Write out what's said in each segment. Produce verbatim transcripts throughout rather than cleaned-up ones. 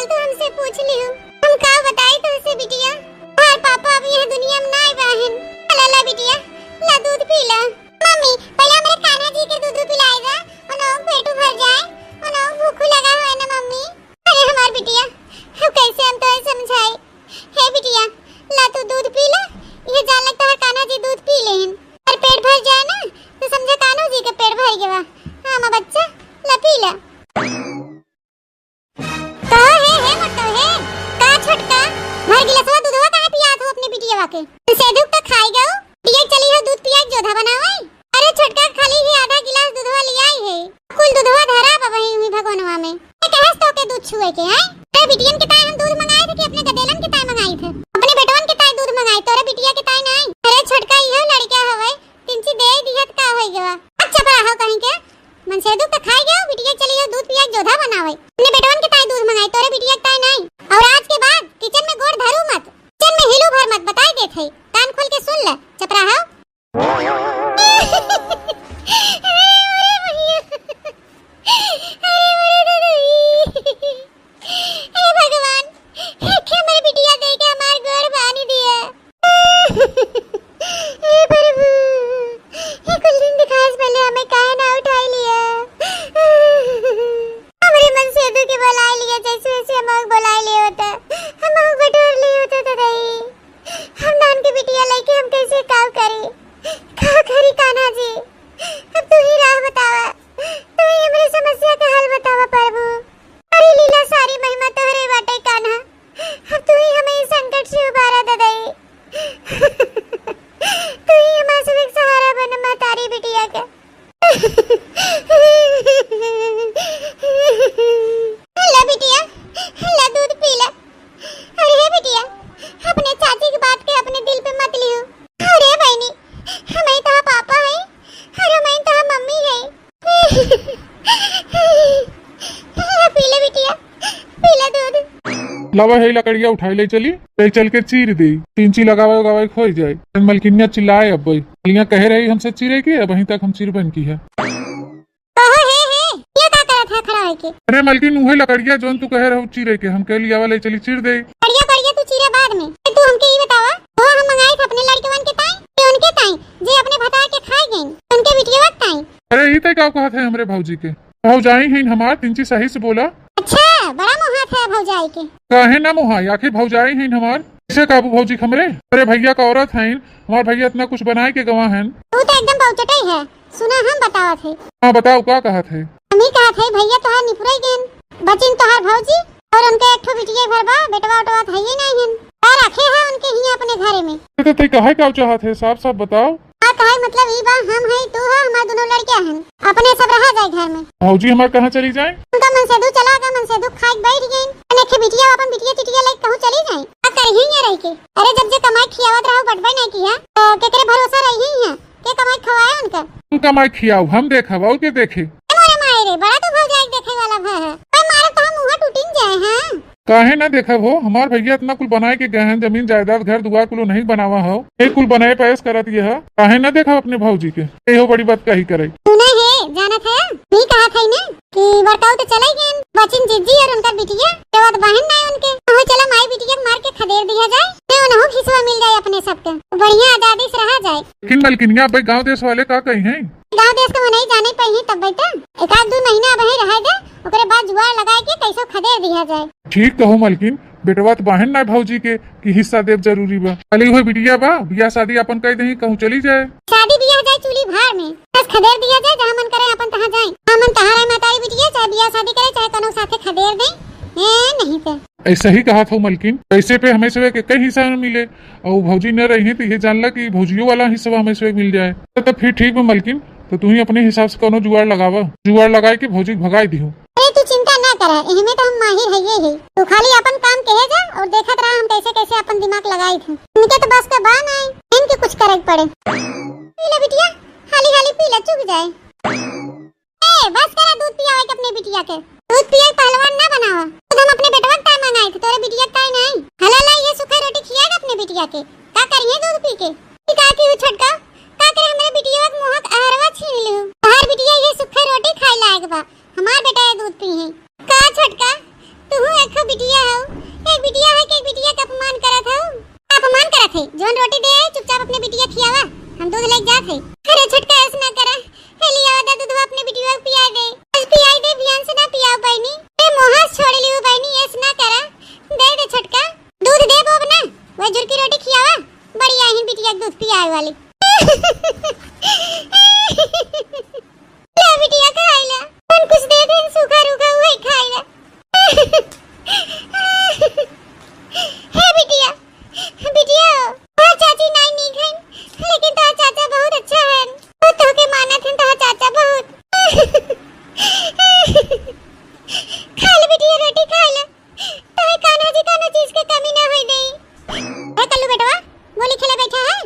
तू हमसे पूछ लिहू। हम का बताई तोहसे बिटिया, तोहार पापा अब यह दुनिया में नाई बाहिन। ला, ला बिटिया, ला दूध पी ला। मम्मी, पहले हमरे कान्हा जी के दूध पिलाई दा, उन्हों पेट भर जाए, उन्हों भूख लगा है ना मम्मी। अरे हमार बिटिया, अब कैसे हम तोहे समझाई? हे बिटिया, ला तू दूध पी ला, ये जान लग तोहार कान्हा जी दूध पी लेहिन। और पेट भर जाए ना, तो समझा कान्हा जी के पेट भर गवा। हाँ, माँ बच्चा, ला पी ला। का हे, हे मोटो हे, का छोटका, भर गिलासवा दूधवा काहे पियात हो अपने बिटियावा के? सेदुक तो खाई गऊ, पिए चली हो दूध पिया के जोधा बनावे। अरे छोटका, खाली ही आधा गिलास दूधवा लियाई है, कुल दूधवा धरा बा वहीं हुई भगवानवा में। ये कहस तो के दूध छुए के, हैं? अरे बिटियन के ताई हम दूध मंगाई थे कि अपने गदेलन के ताई मंगाई थे? अपने बेटवन के ताई दूध मंगाई, तोरे बिटिया के ताई नहीं। अरे छोटका, इहो लड़का हवे, तिनची दे दिहत का होई गवा। अच्छा, पर हो कहीं के, मनसेदू तो खाई गयो, बिटिया चली हो दूध पिया के जोधा बनावे। अपने बेटवन के ताई दूध मंगाई, तोरे बिटिया के ताई नहीं। और आज के बाद किचन में गोड़ धरू मत, किचन में हिलू भर मत, बताई देत है, कान खोल के सुन ले, चपराहा। अरे, अरे, भैया। अरे, अरे, दादा। हे भगवान, हे हमरे बिटिया दे के हमार गोड़ बानी दिया। हे प्रभु, हे कुल दिन दिखाए से पहले हमें काहे ना उठाई लिया? हमरे मनसेदू के बुलाई लिया, जैसे वैसे हम बुलाई लिया होता, हम बटोर लिया होता तो नहीं। हम नान के बिटिया लेके हम कैसे काव करी, का करी कान्हा जी? अब तू ही राह बतावा, तू ही हमरे समस्या का हल बतावा प्रभु। सारी लीला, सारी महिमा तोहरे बाटे कान्हा। अब तू ही हमें इस संकट से उबारा ददई। तू ही हमार सुख सहारा बन महतारी बिटिया के। ला बिटिया, ला दूध पी ला। अरे हे बिटिया, अपने चाची की बात के अपने दिल पे मत लियो। अरे बहनी, हमें तो पापा है, अरे हमें तो मम्मी है। पी ले बिटिया, पी ले दूध। लावा है लकड़िया उठाई ले चली, ले चल के चीर दे। तिनची लगावे उगावे खोई जाए। मलकिनिया चिल्लाए अब भाई। मलकिनिया कहे रही हमसे चीरे के, अब वहीं तक हम चीरबन की है। कहो हे, हे, ये का करत है खड़ा होके? अरे मलकिन, उहे लकड़िया जौन तू कहे रहू चीरे के, हम कहे लियावा ले चली चीर दे। कड़िया, कड़िया तू चीरे बाद में। तू हमके ई बतावा, वो हम मंगाई थे अपने लड़कवन के ताई, कि उनके ताई, जे अपने भतार के खाए गईन, उनके बिटिया के ताई। अरे, ई तै का कहत है हमरे भौजी के? भौजाई हईन हमार, तिनची सही से बोला। अच्छा, बड़ा मोहात है भौजाई के। काहे ना मोहाई, आखिर भौजाई हईन हमार। कैसे काबू भौजी के हमरे? अरे, भैया का औरत हईन, हमार भैया इतना कुछ बनाए के गवा हन। तू तो एकदम बहुचटई है। सुना, हम बतावत है। हाँ, बताओ, का कहत है? हम ही कहत है, भैया तोहार निपुरई गेन, बचिन तोहार भौजी और उनके एक ठो बिटिया भर बा, बेटवा उटवा तो है ही नहीं हन। का रखे है उनके हियाँ अपने घरे में? अरे, तो तै कहे का चाहत है, साफ साफ बताओ। का कहे मतलब ई बा, हम है, तू है, हमार दोनों लड़कियां हन, अपने सब रहा जाए घर में। भौजी हमार कहाँ चली जाए? उनका मनसेदू चला गया, मनसेदू खाए के बैठ गई। अने के बिटिया, अपन बिटिया टिटिया लेके कहूँ चली जाए? का करी हियाँ रह के? अरे, जब जे कमाई खियावत रहो, बटबे नहीं किया, तो केकरे भरोसा रही हियाँ? के कमाई खवाए उनका? तू कमाई खियाओ, हम देखब, और के देखे? ए मोरे माई रे, बड़ा तू भौजाई देखे वाला भा है। पर मारे तो हम मुँह टूटिन जाए हैं। काहे ना देखब हो, हमार भैया इतना कुल बनाए के गए हैं, जमीन जायदाद घर दुआर कुल नहीं बनावा हो, एक कुल बनाए पैस करत ये है, काहे ना देखब अपने भौजी के? ए हो बड़ी बात कही करे। सुने हे, जानत है, नहीं कहा था ना कि बड़काऊ तो चले गए, बचिन जिज्जी और उनकर बिटिया, के बाद बहन नहीं उनके, हो चला माई बिटिया के मार के खदेड़ दिया जाए, ते उनहु हिस्सा मिल जाए अपने सबके, बढ़िया आजादी से रहा जाए। लेकिन मलकिनिया, अब गाँव देश वाले का कही हैं? गाँव देश के मनई जाने पे ही तब बैठा, एक आध दो महीना अब ही रह दे, ओकरे बाद जुआर लगाए के कैसो खदेड़ दिया जाए। ठीक कहो मलकिन, बेटवा तो बाहन ना भौजी के कि हिस्सा देब जरूरी बा। खाली वही बिटिया बा, बियाह शादी अपन कह दही, कहूँ चली जाए। शादी बियाह जाए चूल्ही भार में, बस खदेड़ दिया जाए, जहाँ मन करे अपन तहाँ जाए, जहाँ मन तहाँ रहे महतारी बिटिया, चाहे बियाह शादी करे, चाहे कोनो साथे खदेड़ दे, ए, नहीं पे। ऐसा ही कहा था मलकिन, पैसे पे हमें से के कई हिस्सा न मिले, और भौजी न रही तो ये जान ला कि भौजियों वाला हिस्सा हमें से मिल जाए। तो, तो फिर ठीक बा मलकिन, तो तू ही अपने हिसाब से कोनो जुगाड़ लगावा, जुगाड़ लगाए के भौजी के भगाई दिहो। अरे तू चिंता ना करा, एहमे तो हम माहिर है ये ही। तू खाली अपन काम कहे जा और देखत रहा हम कैसे कैसे अपन दिमाग लगाई थे। इनके तो बस के बा नहीं, इनके कुछ करे के पड़े। पी ले बिटिया, हाली हाली पी ले, चुक जाए। ए, बस करा दूध पियावे के अपने बिटिया के। दूध पिए के पहलवान ना बनावा। दूध हम अपने बेटवा के ताई मंगाई थे, तोरे बिटिया के ताई नहीं। हला ला ये सूखा रोटी खिया दे अपने बिटिया के। का करिए दूध पी के? ई का की हु छोटका? का करे हमरे बिटिया के मुँह के अहरवा छीन लिहु? तोहार बिटिया ये सूखा रोटी खाए लायक बा। हमार बेटा ये दूध पी है। का छोटका? तू एक बिटिया हौ, एक बिटिया है कि एक बिटिया का अपमान करत हौ। अपमान करत है, जौन रोटी दे है, चुपचाप अपने बिटिया खियावा, हम दूध लेके जात है। अरे छोटका, ऐस ना करा, हे लियावा दा दूधवा, अपने बिटिया को पिया दे। आज पियाई दे, बिहान से ना पियाओ बहिनी। ए मोहा से छोड़ लियो बहिनी, ऐस ना करा, दे दे छोटका। दूध दे बोब ना, वही जुरकी रोटी खियावा, बड़ी आई है बिटिया के दूध पियाए वाली। ला बिटिया खाई ला, हम कुछ दे दे, सूखा रूखा हुआ ही खाई ला। हे बिटिया, बिटिया, तोहार चाची नाई नीक हन, लेकिन तोहार चाचा बहुत अच्छा हन। वो तोहके मानत हन, तोहार चाचा बहुत। खा ले बिटिया, रोटी खा ले। तोहे कान्हा जी कौनो चीज के कमी ना होई देई। ए कल्लू बेटवा, गोली खेले बैठा है?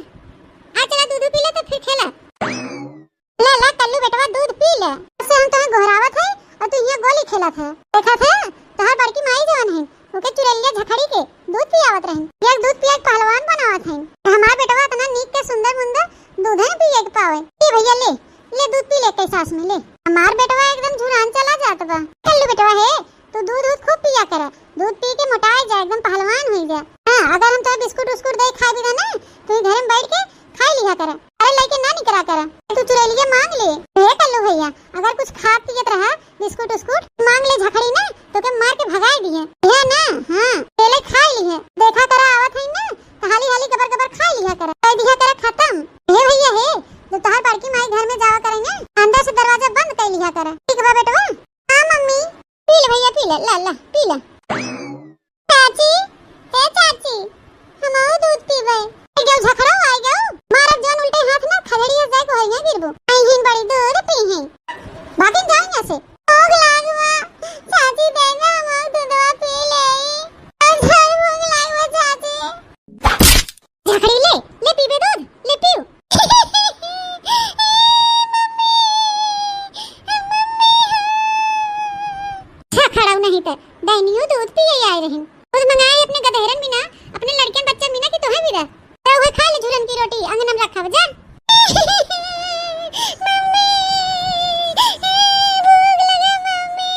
आ चला दूध पी ले तो फिर खेला। ले ला कल्लू बेटवा, दूध पी ले। से हम तोहे गोहरावत है और तू हियां गोली खेलत है। देखत है, तोहार बड़की माई जवन है, ओके चुरैलिया झखड़ी के दूध पियावत रही। एक दूध पिया के पहलवान बनावत है। हमार बेटवा इतना नीक के सुंदर मुंदर दूध है पिए के पावे। ए भैया ले, ले दूध पी ले, कई सास में ले। हमार बेटवा एकदम झुरान चला जात बा। कल्लू बेटवा है, तू दूध दूध खूब पिया कर, दूध पी के मोटाए जा, एकदम पहलवान हुई जा। हाँ, अगर हम तोहे बिस्कुट उस्कुट दे खाए भी ना, तू ही घर में बैठ के खाई लिहा कर। अरे लइके ना निकरा कर, तू चुरैलिया मांग ले। हे कल्लू भैया, अगर कुछ खात पियत रहा बिस्कुट उस्कुट, मांग ले झखड़ी ना, तोके मार के भगाई दिहे। हे ना, हाँ, पहले खाई लिहे। देखा करा आवत है ना, तो हाली हाली गबर गबर खाई लिहा कर, कह दिहा कर खत्म। हे भैया हे, जब तोहार बड़की माई घर में जावा करे ना, अंदर से दरवाजा बंद कर लिहा कर। ठीक बा बेटवा? हाँ मम्मी। पी ले भैया, पी ले, ला, ला, पी ले। चाची, ए चाची, हमहू दूध पीबे। ए, गेहूं झखरा आई गऊ। मारब जौन उल्टे हाथ ना, खदेड़िया से को होइया गिरबू। आई हिन बड़ी दूध पी है। भागिन जाओ यहाँ से। भूख लाग बा। चाची, दे दे, हमहू दूधवा पी ले। अच्छा, भूख लाग बा, चाची। झखड़ी ले, ले पीबे दूध, ले पीऊ। झखड़ऊ नहीं त, दैनियो दूध पिए आए रहिन। दूध मंगाए अपने गदहरन बिना, अपने लड़कियन बच्चा बिना कि तोहे बिना। तो वह खा ले झुरन की रोटी, अंगन में रखा जा। मम्मी, भूख लगा mummy.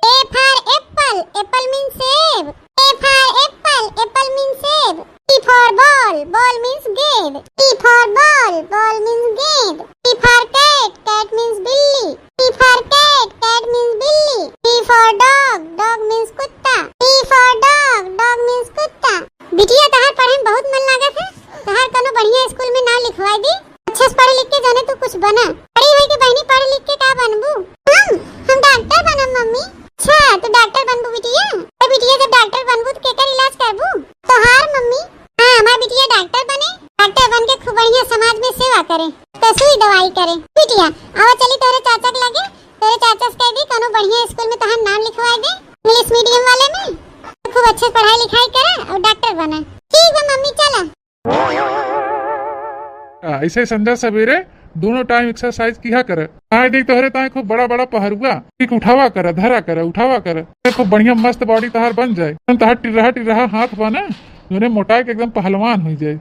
A for apple, apple means सेब। A for apple, apple means सेब। B for ball, ball means गेंद। B for ball, ball means गेंद। C for cat, cat means बिल्ली। C for cat, cat means बिल्ली। D for dog, dog means कुत्ता। D for dog, dog means कुत्ता। बिटिया, तहार पढ़े में बहुत मन लागत है, तहार कोनो बढ़िया स्कूल में नाम लिखवाई दी। अच्छे से पढ़ लिख के जाने तू कुछ बना। बड़ी होई के बहनी पढ़ लिख के का बनबू? हम, हम डॉक्टर बनब मम्मी। अच्छा, तू डॉक्टर बनबू बिटिया? तो बिटिया जब डॉक्टर बनबू तो केकर इलाज करबू? तोहार मम्मी। हाँ, हमार बिटिया डॉक्टर बने, डॉक्टर बन के खूब बढ़िया समाज में सेवा करे, तो सुई दवाई करे। बिटिया, आवा चली तोहरे चाचा के लगे, तोहरे चाचा से कह दी कोनो बढ़िया स्कूल में तोहार नाम लिखवा दे, इंग्लिश मीडियम वाले में। तो खूब अच्छे से पढ़ाई लिखाई करे और डॉक्टर बने। ठीक बा मम्मी, चला। आ, ऐसे संझा सवेरे दोनों टाइम एक्सरसाइज किया करे। आए देख तोहरे ताए खूब बड़ा बड़ा पहरुआ, ठीक उठावा करे, धरा करे, उठावा करे। ये खूब बढ़िया मस्त बॉडी तहार बन जाए। हम तहार टिर्रहा टिर्रहा हाथ बा ना, जोने मोटाए के एकदम पहलवान हो जाए।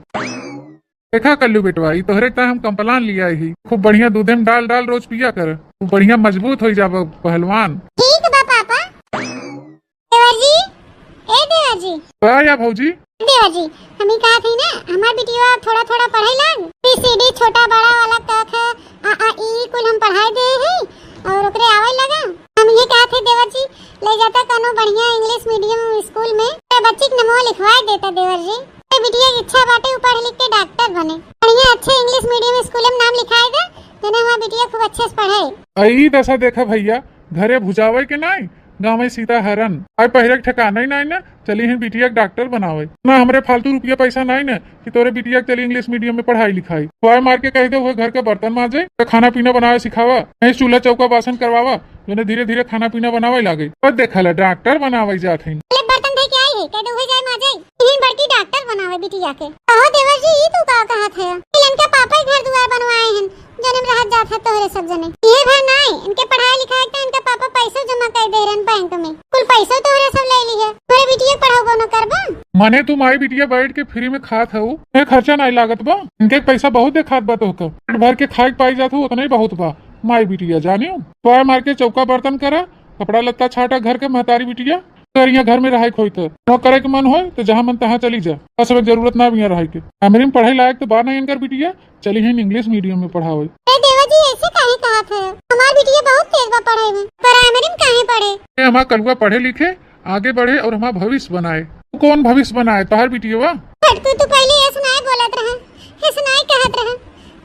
देखा कल्लू बेटवा, ई तोहरे ताए हम कम्प्लान लिया ही, खूब बढ़िया दूधे में डाल डाल रोज पिया कर, खूब बढ़िया मजबूत हो जाबा पहलवान। ठीक बा पापा। देवर जी, ए देवर जी। का या भौजी? देवर जी, हम ही कहा थी ना, हमार बिटिया थोड़ा थोड़ा पढ़े लाग, A B C D छोटा बड़ा वाला क ख, आ आ ई कुल हम पढ़ाई दे ही और ओकरे आवे लगा। हम ये कहा थे देवर जी, ले जाता कोनो बढ़िया इंग्लिश मीडियम स्कूल में, तो बच्ची के नमवा लिखवाए देता देवर जी। तो बिटिया की इच्छा बाटे उ पढ़ लिख के डॉक्टर बने, बढ़िया अच्छे इंग्लिश मीडियम स्कूल में नाम लिखाए दे, जेने हमार बिटिया खूब अच्छे से पढ़े। आ ई दशा देखा भैया, घरे भुजावे के नाई, गाँवे सीता हरन। आई पहले के ठिकाना ही नाई ना, चली ही बिटिया के डॉक्टर बनावे। ना हमरे फालतू रुपया पैसा नाई ना कि तोरे बिटिया के चली इंग्लिश मीडियम में पढ़ाई लिखाई। वाय मार के कह दे, वह घर के बर्तन माजे, खाना पीना बनावे सिखावा, नहीं चूल्हा चौका बासन करवावा, जोने धीरे धीरे खाना पीना बनावे लागे। और देखा ला, डॉक्टर बनावे जात है। ले बर्तन धोई के आई है, कह दे वह जाए माजे। इहन बड़की डॉक्टर बनावे बिटिया के। कहो देवर जी, ई तू का कहत है? कि इनके पापा ही घर दुआर बनवाए हैं, जने में रहत जात है तोहरे सब जने। ये भर नाई, इनके पढ़ाई लिखाई के इनका पापा पैसो जमा कर दे रहन बैंक में। कुल पैसो तोहरे सब ले ली है। तोहरे बिटिया के पढ़ाबो न करबो? माने तू माई बिटिया बैठ के फ्री में खात हऊ, ए खर्चा नाई लागत बा। इनके पैसा बहुत देखात बा तोहका। पेट भर के खाए के पाई जात हऊ, उतना ही बहुत बा। माई बिटिया जानियो, तोय मार के चौका बर्तन करा, कपड़ा लत्ता छाटा घर के महतारी बिटिया, अगर यहाँ घर में रहे के होई तो, न करे के मन होय तो जहाँ मन तहाँ चली जा। बस अब जरूरत ना बिया रहे के। primary में पढ़े लायक तो बा ना इनकर बिटिया, चली हैं English medium में पढ़ावे। ए देवर जी, ऐसे काहे कहत है? हमार बिटिया बहुत तेज बा पढ़े में, primary में काहे पढ़े? ए, हमार कलुआ पढ़े लिखे, आगे बढ़े और हमार भविष्य बनाए। तू कौन भविष्य बनाए, तोहर बिटिया बा? छोटकू, तू पहले ऐसे नाय बोलत रहे, ऐसे नाय कहत रहे,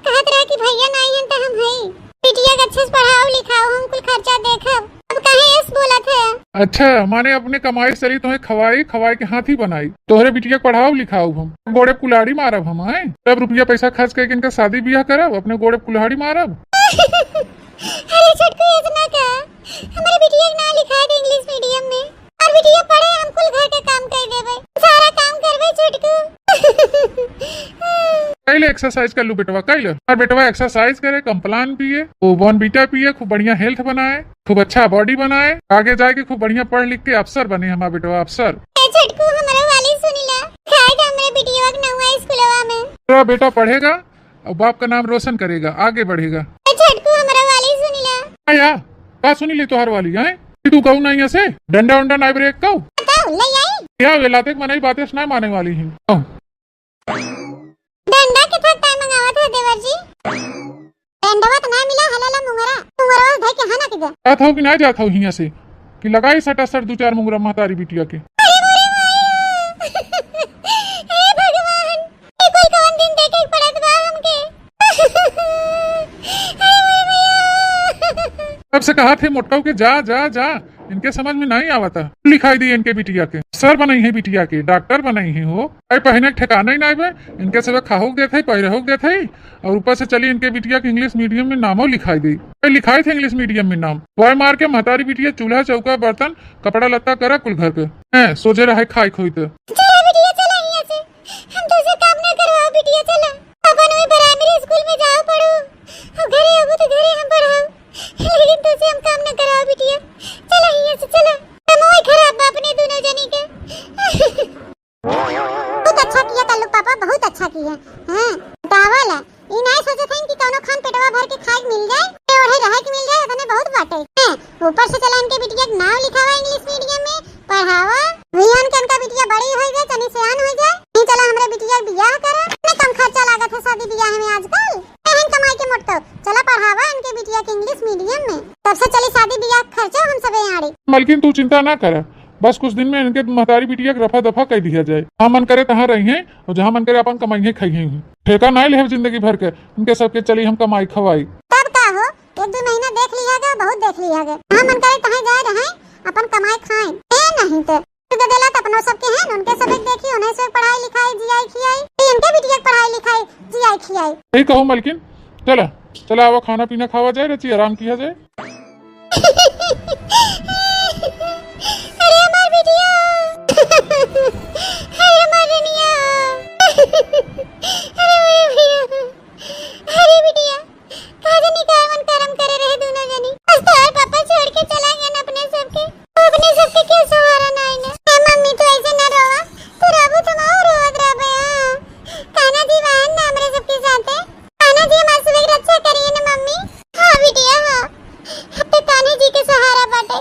कहत रहे कि भैया नाय हैं तो हम हई। बिटिया के अच्छे से पढ़ाओ लिखाओ, हम कुल खर्चा देखब। अब काहे ऐसे बोलत है? अच्छा, माने अपने कमाई से चली, तुम्हें खवाई, खवाई के हाथी बनाई। तोहरे बिटिया के पढ़ाओ लिखाओ हम, गोड़े कुल्हाड़ी मारब हम, हैं? सब रुपया पैसा खर्च करके इनका शादी बियाह करब, अपने गोड़े कुल्हाड़ी मारब। अरे छोटकू, ऐसे ना कह, हमारे बिटिया के ना लिखा दे English medium में। और बिटिया पढ़े, हम कुल घर के काम कर देबे, सारा काम करबे छोटकू। कैले exercise कर लू बेटवा, कैले। और बेटवा exercise करे, Complan पिए, वो Bournvita पिए, खूब बढ़िया health बनाए, खूब अच्छा body बनाए, आगे जाके खूब बढ़िया पढ़ लिख के अफसर बने हमार बेटवा, अफसर। ए छोटकू, हमरो वाली सुनी ला, खाए के हमरे बिटिया के नौवा स्कूलवा में। तेरा बेटा पढ़ेगा और बाप का नाम रोशन करेगा, आगे बढ़ेगा। ए छोटकू, हमरो वाली सुनी ला। आया, का सुनी ले तोहार वाली, हैं? कि तू कहू ना यहाँ से, डंडा उंडा नाय ब्रेक कहू। कहू, ले आई। क्या वे लाते के मनई बातें से ना माने वाली हैं। कहू। डंडा के थक टाइम मंगावत है देवर जी। डंडवा तो ना मिला, हलाला मुंगरा। मुंगरवा धै के हना के दे। जात हो कि ना जात हो हियाँ से? कि लगाई सटासट दू चार मुंगरा महतारी बिटिया के। अरे मोरे माया। हे भगवान, ये कुल कवन दिन देखे के पड़त बा हमके। अरे मोरे माया। तब से कहा थे मोटकाऊ के जा, जा, जा, इनके समझ में नहीं आवता। लिखाई दी इनके बिटिया के, सर बनाई है बिटिया के, डॉक्टर बनाई है हो। अरे पहने के ठिकाना ही ना बे, इनके सब खाहू के देत है, पहिरहू के देत है, और ऊपर से चली इनके बिटिया के English medium में नामो लिखाई दी। अरे लिखाई थे English medium में नाम, वाय मार के महतारी बिटिया चूल्हा चौका बर्तन कपड़ा लत्ता करा कुल घर के। हैं, सोझे रहे खाई खोई ते। चला बिटिया, चला हियाँ से। हम तोसे काम ना करवाओ बिटिया, चला। अपन वही primary स्कूल में जाओ पढ़ो। और घरे आबो तो घरे हम पढ़ाओ। लेकिन तोसे हम काम ना कराओ बिटिया। चला हियाँ से, चला। हम वही खराब बा अपने दोनों जनी के। बहुत अच्छा किया कल्लू पापा, बहुत अच्छा किया। हाँ, दावल है। ई नाय सोचत हईन कि कौनो खान पेटवा भर के खाए के मिल जाए, ओढ़े रहे के मिल जाए, उतने बहुत बाटे। हैं, ऊपर से चला इनके बिटिया के नाम लिखावा English medium में, पढ़ावा। विहान के इनका बिटिया बड़ी हो जाए, तनी सियान हो जाए। नहीं चला हमरे बिटिया के बियाह करा। इतने कम खर्चा लागत है शादी बियाह में आजकल। एहन कमाई के मोटको, चला पढ़ावा इनके बिटिया के English medium में। तब से चली शादी बियाह के खर्चा हम सबे आड़ी। मलकिन तू चिंता ना करा, बस कुछ दिन में इनके महतारी बिटिया के रफा दफा कर दिया जाए। हाँ मन करे तहाँ रही हैं और जहाँ मन करे अपन कमाई है खाई हैं। ठेका नाय लेहब जिंदगी भर के, इनके सबके चली हम कमाई खवाई। तब का हो, एक दो महीना देख लिया गया, बहुत देख लिया गया। जहाँ मन करे तहाँ जाए रहे, अपन कमाई खाए। ए नहीं तो, तू दे देला त अपनो सबके हैं, उनके सब एक देखी, उन्हें से पढ़ाई लिखाई, जियाई खियाई, ए इनके बिटिया के पढ़ाई लिखाई, जियाई खियाई। यही कहो मलकिन, चला, चला आवा खाना पीना खावा जाए, रची आराम किया जाए। अरे हमार बिटिया, अरे हमार रनिया, अरे मोरे भैया, अरे बिटिया, का जानी का मन करम करे रहे दोनों जनी। आज तोहर पापा छोड़ के चला गए अपने सबके, अपने सबके क्यों सहारा ना आईने। ए मम्मी, तू ऐसे ना रोवा, तू रोबू तो हम और रोवत रहबे। हाँ, कान्हा जी बा ना हमरे सबके साथे। कान्हा जी हमार सबके रक्षा करिए ना मम्मी। हाँ बिटिया, हाँ, अब तो कान्हा जी के सहारा बाटे,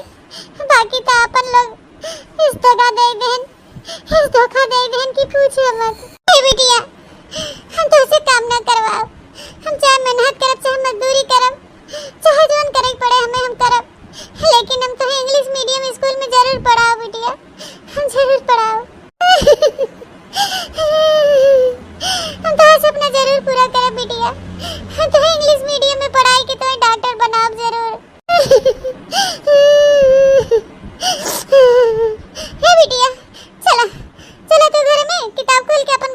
बाकी तो अपन लोग इस दगा दे देन, इस धोखा दे देन कि पूछो मत। ए बिटिया, हम तोसे काम ना करवाओ, हम चाहे मेहनत करब, चाहे मजदूरी करब, चाहे जौन करे के पड़े हमें हम करब, लेकिन हम तोहे English medium स्कूल में जरूर पढ़ाओ बिटिया, हम जरूर पढ़ाओ। हम तोहार सपना जरूर पूरा करब बिटिया, हम तोहे English medium में पढ़ाई के तोहे डॉक्टर बनाब जरूर। हे बिटिया, चला, चला तू घर में किताब खोल के अपन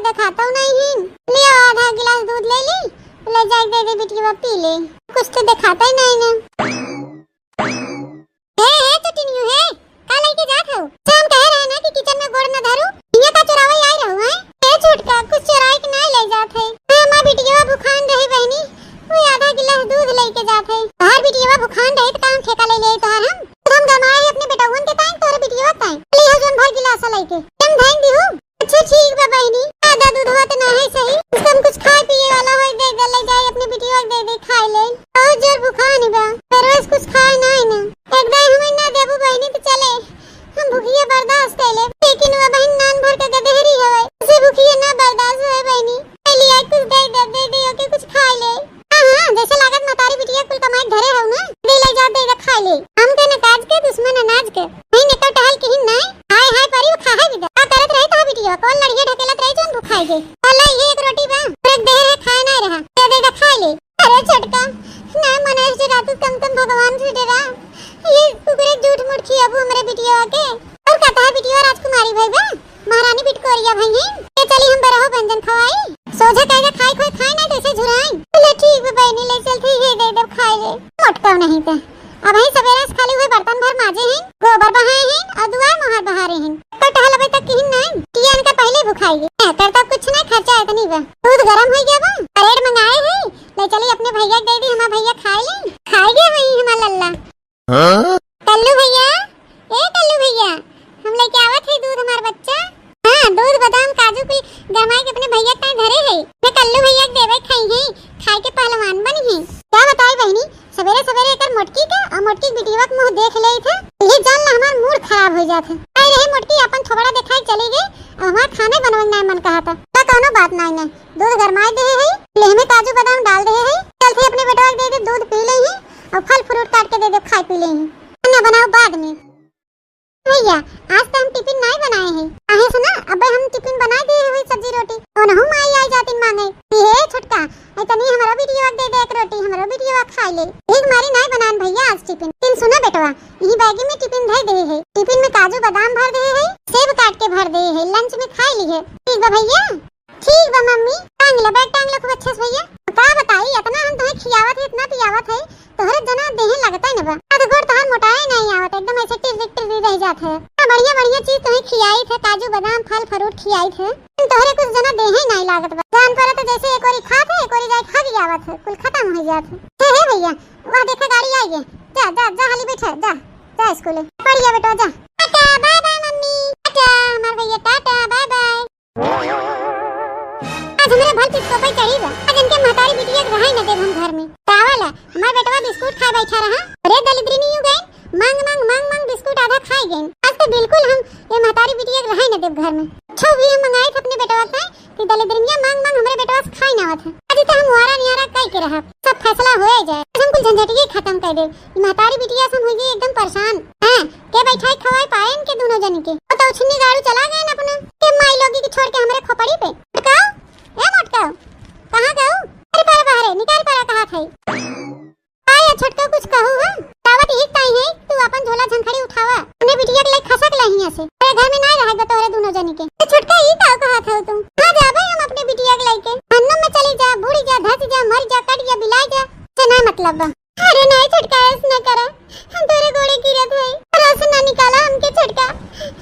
देखातउ नाहीं है। लियो आधा गिलास दूध ले ली, ले जाके दे दे बिटिया पी ले। कुछ तो देखातइ नाहीं ना। हे, हे, चुटिनियो, हे, का लइके जात हउ? अच्छा, हम कहे रहे ना कि किचन में गोड़ न धरू, इहाँ का चोरावइ आइ रहू, हैं? ए छोटका, कुछ चोराइ के नाहीं लइ जात है। हाँ, हमार बिटिया भुखान रही बहिनी, वो आधा गिलास दूध लइके जात है। तोहार बिटिया भुखान रही त का हम ठेका ले लेई तोहार हम? तो हम गमाए ही अपने बेटउवन के ताईं, तोहरे बिटिया के ताईं। ली हो जौन भर गिलास लइके, तुम धइन दिहू। अच्छा ठीक बा बहिनी, आधा दूधवा त नाहीं सही, कम कुछ खाए पिए वाला होई, दे दे, ले जाई अपने बिटिया के दे दे, खाए ले। बहुत जोर भुखान बा, दरवेस कुछ खाए नाहीं ना। एक दाई हमें ना देबू बहिनी त चले, हम भुखिया बर्दाश्त कर ले, लेकिन वो बहिन नान भर के गदेहरी हवे, उसे भुखिया ना बर्दाश्त होए बहिनी। ले लिया कुछ दे दे, दे दे, ओके कुछ खाए ले। हाँ, हाँ, जैसे लागत महतारी बिटिया कुल कमाई धरे हउ ना, दे ले जा, दे दे, खाए ले। हम के न काज के, दुश्मन अनाज के। नहीं निकल टहल किहिन नाई। हाय, हाय, परी वो खाए भी दे। का करत रही तोहार बिटिया? कौन लड़िया ढकेलत रही जौन भुखाए गई? अल्लाह, ये एक रोटी बा, पूरे देह है, खाए नाई रहा। दे दे दे, खाए ले। अरे छोटका, ना मने से डरा तू, कम कम भगवान से डरा। ये कुकुरे झूठ मूठ खियाबू हमरे बिटिया के। और कहता है बिटिया राजकुमारी भई बा? महारानी बिटकोरिया भई हैं, ये चली हम बरहो व्यंजन खवाई। सोझे कहेगा खाई खोई खाई ना, जैसे झुराई। बोले, "ठीक बा बहिनी, ले चलती, ये दे देब खाए ले।" मोटकाऊ नहीं थे। अबहीं सबेरे से खाली हुए बर्तन भर माजे हैं, गोबर बहाए हैं और दुआर मोहार बहारे हैं। तो टहलबे तक किहिन नहीं, किया इनका पहले भुखाई है। करता कुछ नहीं, खर्चा इतनी बा। दूध गरम हो गया बा, ब्रेड मंगाए हैं, ले चली अपने भैया के दे दी, हमार भैया खाए ले। खाए गए वही हमार लल्ला। हाँ? कल्लू भैया, ए कल्लू भैया, हम लेके आवत है दूध हमार बच्चा। हाँ, दूध, बादाम, काजू कुल गरमाई के अपने भैया के ताईं धरे है। मैं कल्लू भैया के देवे खाई है, खाए के पहलवान बनी है। क्या बताई बहिनी, सबेरे सबेरे एकर मोटकी के और मोटकी के बिटिया के मुँह देख ले थे, ये जान ला हमार मूड खराब हो जात है। आई रहे मोटकी अपन थोबड़ा दिखाई चली गई, अब हमार खाने बनवे ना मन कहा था। का कौनो बात नाई ना, दूध गरमाए दे है, लेह में काजू बादाम डाल दे है, चलते अपने बेटवा के दे दे, दूध पी ले ही और फल फ्रूट काट के दे दे, खाए पी ले ही, खाना बनाओ बाद में। भैया, आज तो हम टिफिन नाई बनाए हैं, आहे सुना, अबे हम टिफिन बनाए दे हुई सब्जी रोटी, ओनहु माई आई जातिन मांगे कि हे छोटका, ए तनी हमरो बिटिया के दे दे एक रोटी, हमरो बिटिया खा ले। एक मारी नाई बनान भैया आज टिफिन। लेकिन सुना बेटवा, यही बैगी में टिफिन धर दे है, टिफिन में काजू बादाम भर दे है, सेब काट के भर दे है, लंच में खा ली है। ठीक बा भैया। ठीक बा मम्मी, टांग ले, बैग टांग ले खूब अच्छे से भैया। का बताई, इतना हम तुम्हें खियावत है, इतना पियावत है, तोहरे जना देहे लगता ही न बा। हाथ गोड़ तोहार मोटाए नहीं आवत, एकदम ऐसे टिर्री टिर्री रह जात है। इतना बढ़िया बढ़िया चीज तुम्हें खियाई थे, काजू बादाम फल फ्रूट खियाई थे, तोहरे कुछ जना देहे नहीं लागत बा। जान पर तो जैसे एक ओरी खात है, एक ओरी जाए खा भी आवत है, कुल खत्म हो जात है। हे, हे भैया, वह देखा गाड़ी आई है, जा जा जा हाली बैठा, जा जा स्कूल। बढ़िया बेटा जा। टाटा बाय बाय मम्मी, टाटा हमार भैया, टाटा बाय बाय। आज हमरे भल पिटको पे चढ़ी बा। आज इनके महतारी बिटिया के रहाई न देब हम घर में। का वाला, हमार बेटवा बिस्कुट खाए बैठा रहा। अरे दलिद्री नहीं गए, मांग मांग मांग मांग बिस्कुट आधा खाए गए। आज तो बिल्कुल हम ये महतारी बिटिया के रहाई न देब घर में। अच्छा भी हम मंगाए थे अपने बेटवा से कि दलिद्रिनिया मांग मांग हमरे बेटवा से खाए ना आवत है। आज तो हम वारा नियारा कई के रहब। सब फैसला होए जाए। आज हम कुल झंझटिये खत्म कर दे। ई महतारी बिटिया से हम होई गई एकदम परेशान। हैं, के बैठाई खवाई पाए इनके दोनों जनी के? वो तो उछिन्नी गाड़ू चला गए ना अपना। के माई लोगी के छोड़ के हमरे खोपड़ी पे। मोटकाऊ, ए मोटकाऊ, कहाँ गऊ? अरे परा बाहरे, निकाल परा कहा थे। आया छोटका कुछ कहू है? तावत ही ताई है, तू अपन झोला झंखड़ी उठावा। अपने बिटिया के लेके खसक ला हियां से। अरे घर में ना रहे तोहरे दोनों जनी के। ए छोटका ई का कहा था तू? कहाँ जाबे हम अपने बिटिया के लेके? हन्नम में चली जा, बूड़ी जा, धस जा, मर जा, कट जा, बिलाई जा। से ना मतलब बा। अरे नहीं छोटका, ऐस ना करा, हम तोरे गोड़े गिरत है, रस ना निकाला हमके छोटका,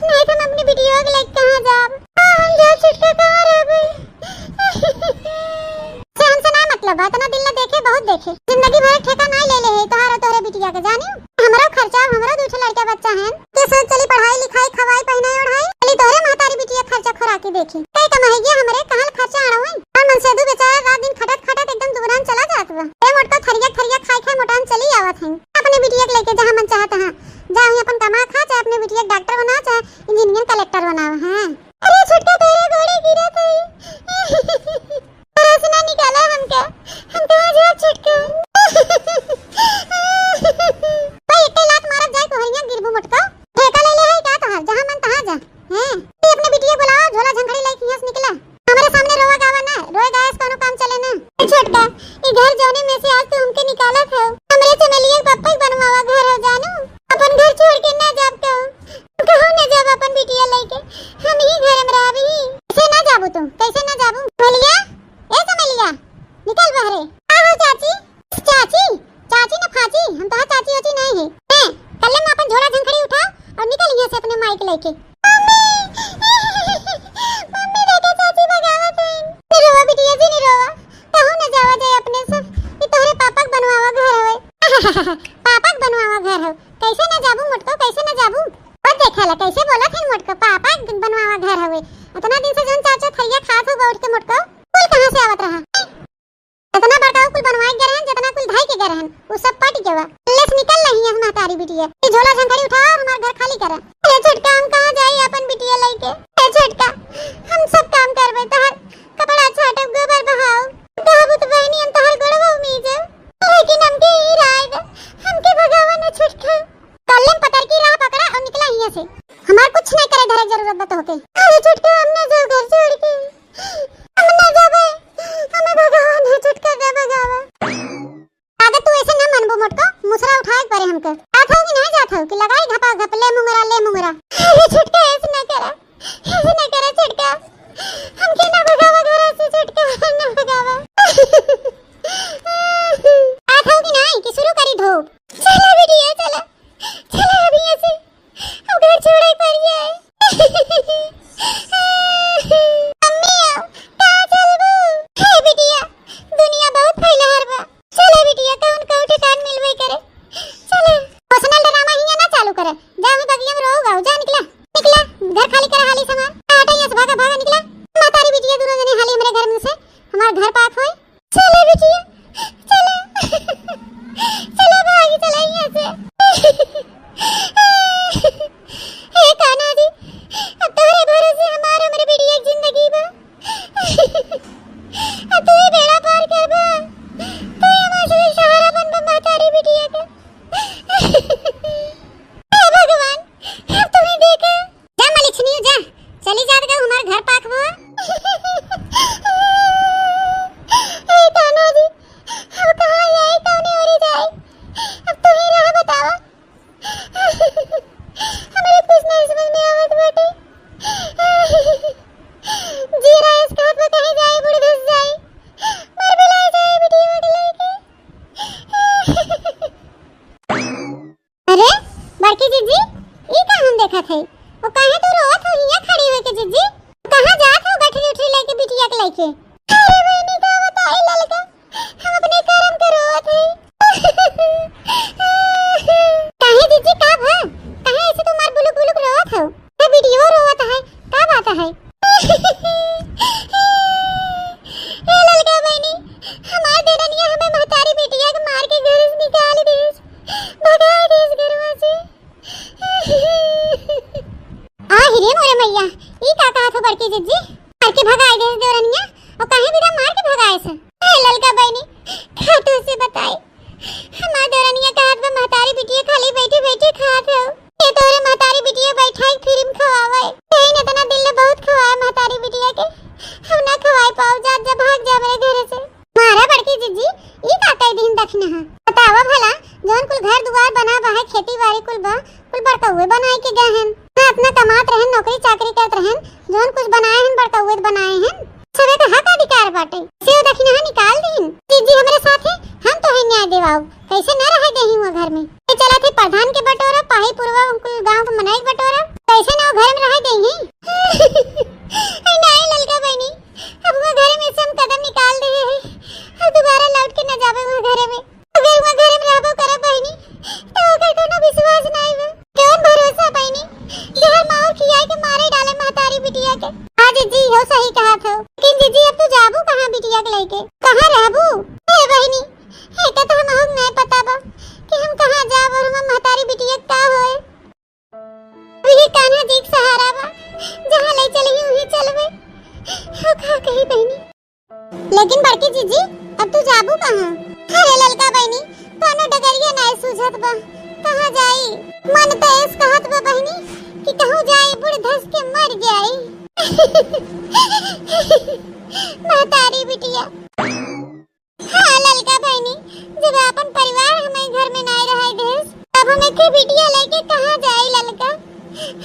नहीं तो हम अपनी बिटिया के लेके कहाँ जाब? हाँ, हम जा छोटका, कहाँ रहबे? से हमसे ना मतलब बा, इतना दिल ना देखे, बहुत देखे, जिंदगी भर ठेका नहीं ले ले है तोहार और तोहरे बिटिया के, जानी? हमरो खर्चा, हमरो दू ठे लड़का बच्चा हैं, के सोच चली पढ़ाई लिखाई, खवाई पहनाई ओढ़ाई, चली तोहरे महतारी बिटिया खर्चा खोराकी देखी, कई कमाई गया हमरे, कहाँ खर्चा आड़वे? और मनसेधु बेचारा रात दिन खटत खटत एकदम दुबरान चला जात बा। ए मोटका थरिया थरिया खाई खाई मोटान चली आवत हैं। अपने बिटिया के लेके जहाँ मन चाहे तहाँ जाओ, अपन कमा खा, चाहे अपने बिटिया के डॉक्टर बनाओ, चाहे इंजीनियर कलेक्टर बनाओ। हाँ। अरे छोटका तोरे गोड़े गिरत है। रस ना निकाला हमका, हम कहाँ जाब छोटका? भाई एक लात मारत जाए कोहरिया गिरबू मोटका। ठेका ले ले है का तोहार, जहाँ मन तहाँ जा। हैं? तू अपने बिटिया बुलावा, झोला झंखड़ी लेके यहाँ से निकला। हमारे सामने रोवा गावा ना, रोए गाए से कोनो काम चले ना। ए छोटका, ई घर जौने में से आज तू हमके निकालत हो, हमरे चमेलिया के पप्पा के बनवावा घर हो जानू। अब के। मम्मी, मम्मी, देखा चाची भगावत हईन। नि रोवा बिटिया जी, नि रोवा। कहूँ न जावा जाए अपने से। ई तोहरे पापा के बनवावा घर हवे। पापा के बनवावा घर हवे। कैसे न जाबू मोटको, कैसे न जाबू? और देखा ला, कैसे बोलत हईन मोटको, पापा के बनवावा घर हवे। इतना दिन से जौन चार चौथरिया खात हो बैठ के मोटको, कुल कहाँ से आवत रहा? इतना बड़का कुल बनवाए के गए रहन, जितना कुल धाई के गए रहन, उ सब पट गवा। ले से निकल रही है महतारी बिटिया। ये झोला झंझरी उठावा और हमार घर खाली करा। ए छोटका, हम कहाँ जाई अपन बिटिया लेके? ए छोटका, हम सब काम करबे, तोहर कपड़ा छाटब, गोबर बहाओ, कहबू तो बहनी हम तोहर गोड़वा मीजब। लेकिन हमके ई राय दे, हमके भगावा ना छोटका। कल्ले में पतर की राह पकड़ा और निकला हियां से। हमार कुछ नहीं करे धरे जरूरत बा तोहके। अरे छोटका, हम ना जाओ घर छोड़ के। हम ना जाबे, हमें भगावा ना छोटका, ना भगावा। अगर तू ऐसे ना मनबो मोटको, मुसरा उठाए के परे हमके। जात हो कि नहीं जात हो कि लगाई घपा घप, ले मुंगरा, ले मुंगरा। अरे छोटका, ऐसे ना करा, ऐसे ना करा छोटका, हमके ना भगावा घर से छोटका, ना भगावा। जात हो कि नहीं कि शुरू करी धूप? चला बिटिया, चला, चला अब यहाँ से। अब घर छोड़े पड़ जाए। मम्मी, अब कहाँ चलबू? हे बिटिया, दुनिया बहुत फैलहर बा। चले बिटिया, कौन कहूँ ठिकान मिलबे करे। चले। Personal drama हियाँ ना चालू करे। जा, वही बगिया में रहो, गाओ। जा, निकला, निकला। घर खाली करा, हाली सामान। हटा यहाँ से, भागा, भागा, निकला। महतारी बिटिया दोनों जने हाली हमरे घर में से। हमार घर पाक होए। चले बिटिया, चला, चला भाग, चला यहाँ से। हे कान्हा जी, अब तोहरे भरोसे हमार, हमरे बिटिया के जिंदगी बा। अब तू ही बेड़ा पार करबा, तू ही हमार सहारा बनबा महतारी बिटिया के। हे भगवान, अब तू ही देखा। जा मलिछनी, जा, चली जात गऊ, हमार घर पाक हो। ए कान्हा जी, अब कहाँ जाई, कौने ओरी जाई? अब तू ही राह बतावा। हमरे कुछ नहीं समझ में आवत बाटे। जी रहा है इस घाट पे कहीं जाए, बूढ़ धस जाए, मर मिला जाए बिटिया के लेके। अरे बड़की जिज्जी, ई का हम देखत है? वो काहे तू रोवत हो हियां खड़ी होके जिज्जी? कहाँ जात हो गठरी उठरी लेके बिटिया के लेके? अरे बहनी का बताई ललका, हम अपने करम के रोवत है। काहे जिज्जी का भा? काहे ऐसे तू मार बुलुक बुलुक रोवत हो? ये बिटिया रोवत है, का बात है? ए ललका बहनी, हमार देरनिया हमें महतारी बिटिया के मार के घर से निकाल देस, भगाए देस घरवा से। आ हिरे मोरे मैया, ई का कहत हो बड़की जिज्जी? मार के भगाए देस देवरनिया, और काहे बिना मार के भगाए से? ए ललका बहनी, का तो से बताई, हमार देवरनिया कहत बा महतारी बिटिया खाली बैठी बैठी खात हो। ये तोरे महतारी बिटिया बैठाई फिल्म खवावे। यही न इतना दिन ले बहुत खवाए महतारी बिटिया के। हम ना खवाए पाओ, जा जा भाग जा मेरे घर से। मारा बड़की जिज्जी, ई का कई दिन दखिन है? बतावा भला, जौन कुल घर दुआर बना बा है, खेती बाड़ी कुल बा, कुल बड़कौए बनाए के गए हैं। ना अपना कमात रहन, नौकरी चाकरी करत रहन, जौन कुछ बनाए हैं बड़कौए बनाए हैं। सबे का हक अधिकार बाटे। से दखिनहा निकाल दीन। जिज्जी हमरे साथे, हम तोहे न्याय देवाओ। कैसे न रहे देही हुआ घर में। ये चला थे प्रधान के बटोरा, पाही पुरवा, उनकुल गांव के मनई के बटोरा। कैसे ना वो घर में रहे देही? अरे नाई ललका बहनी, अब वो घर में से हम कदम निकाल दे हैं। अब दोबारा लौट के न जावे वो घर में। अगर वहाँ घर में रहबो करब बहिनी, तो ओकर कोनो विश्वास नाई बा। कौन भरोसा बहिनी, जहर माहुर खियाए के मारे डाले महतारी बिटिया के। हाँ जिज्जी, हो सही कहत हो। लेकिन जिज्जी, अब तू जाबू कहाँ बिटिया के लेके? कहाँ रहबू? हे बहिनी, एका तो हम अहुक नाई पता बा कि हम कहाँ जाब और हमार महतारी बिटिया के का होए। अब ये कान्हा जी के सहारा बा, जहाँ ले चलही उहीं चलबे। हो का कही बहिनी? लेकिन बड़की जिज्जी, अब तू जाबू कहाँ? अरे ललका बहिनी, कौनो डगरिया नाय सूझत बा, कहाँ जाई? मन तो एस कहत बा बहिनी कि कहूँ जाई, बुढ़ धस के मर जाई। महतारी बिटिया। हाँ ललका बहिनी, जब अपन परिवार हमें घर में नाय रहे देस, अब हमें के बिटिया लेके कहाँ जाई ललका?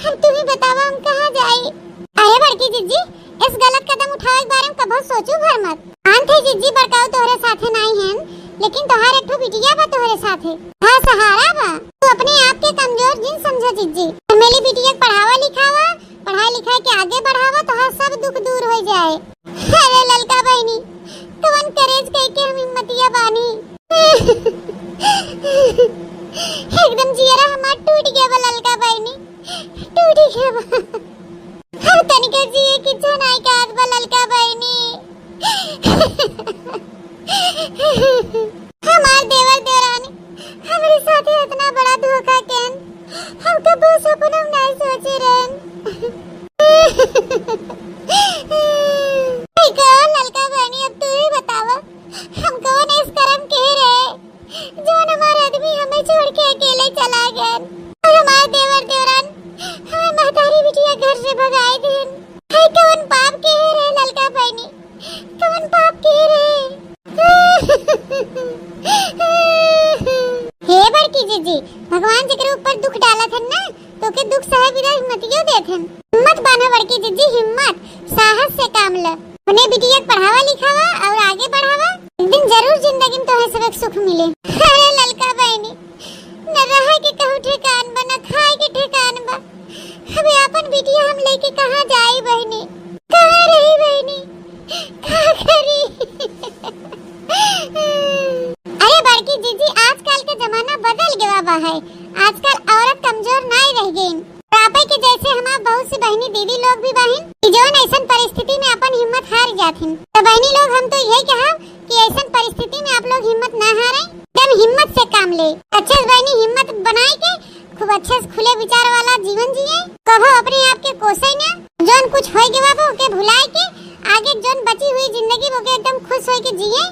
अब तू ही बतावा, हम कहाँ जाई? अरे बड़की जिज्जी, इस गलत कदम उठावे के बारे में कभो सोचू भर मत। आन थे जिज्जी, बड़काऊ तोहरे साथे नाई हैं, लेकिन तोहार एक ठो बिटिया बा तोहरे साथे। हाँ सहारा बा। तू अपने आप के कमजोर जिन समझो जिज्जी। चमेली बिटिया के पढ़ावा लिखा आगे बढ़ावा, तोहार सब दुख दूर होइ जाए। अरे ललका बहिनी, कवन करेज कइके हम हिम्मतिया बानी। एकदम जियरा हमार टूट गया बा ललका बहिनी, टूट गया बा। हम तनिको जिए की इच्छा नाई कहत बा ललका बहिनी। हमार देवर देवरानी हमरे साथे इतना बड़ा धोखा केन, हम कबो सपनों में नाई सोचे रहन। ई कहो ललका बहिनी, अब तू ही बतावा, हम कौन ऐस करम के रहे, जौन हमार आदमी हमें छोड़ के अकेले चला गए, और हमार देवर देवरान हमें महतारी बिटिया घर से भगाए देन। है कौन पाप के रहे ललका बहिनी, कौन पाप के रहे? हे बड़की जीजी, भगवान जेकरे ऊपर दुख डालत हन ना, तो के दुख सहे बिना हिम्मतियो देत हन। हिम्मत बान्हा बड़की जीजी, हिम्मत, साहस से काम ल। अपने बिटिया के पढ़ावा लिखावा और आगे बढ़ावा। एक दिन जरूर जिंदगी में तोहे सबक सुख मिले। अरे ललका बहिनी, न रहे के कहूँ ठेकान बा, न खाए के ठेकान बा। अबे आपन बिटिया हम लेके कहाँ जाई बहिनी, कहाँ रही बहिनी, का करी? अरे बड़की जीजी, आजकल के जमाना बदल गवा बा है। आजकल औरत कमजोर नाई रह गईन। और आपे के जैसे हमार बहुत सी बहिनी दीदी लोग भी बहिन कि जौन ऐसन परिस्थिति में अपन हिम्मत हार जाथिन। तो बहिनी लोग, हम तो यही कहब कि ऐसन परिस्थिति में आप लोग हिम्मत ना हारें, एकदम हिम्मत से काम ले। अच्छा बहिनी, हिम्मत बनाए के खूब अच्छे से खुले विचार वाला जीवन जिए, कभो अपने आप के कोसे ना, जौन कुछ होए गवा बा ओके भुलाए के आगे जौन बची हुई जिंदगी बा ओके एकदम खुश होए के जिए।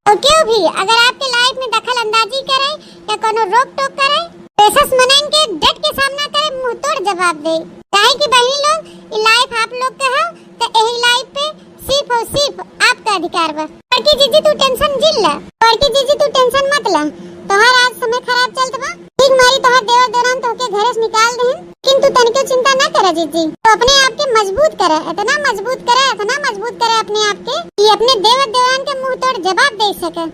और केहू भी अगर आपके लाइफ में दखल अंदाजी करे या कोनो रोक टोक करे, तो ऐसा मनइन के डट के सामना करे, मुंह तोड़ जवाब दे। काहे कि बहिनी लोग, ई लाइफ आप लोग के है, तो यही लाइफ पे सिर्फ और सिर्फ आपका अधिकार बा। बड़की जीजी तू टेंशन जिन ला, बड़की जीजी तू टेंशन मत ला, तोहार आज समय खराब चलत बा, ठीक मारी तोहार देवर देवरान तोहके घरे से निकाल देहिन, लेकिन तू तनिको चिंता ना करा जीजी, तू अपने आप के मजबूत करा, इतना मजबूत करा, इतना मजबूत करा अपने आप के कि अपने देवर देवरान के मुंह तोड़ जवाब दे सके।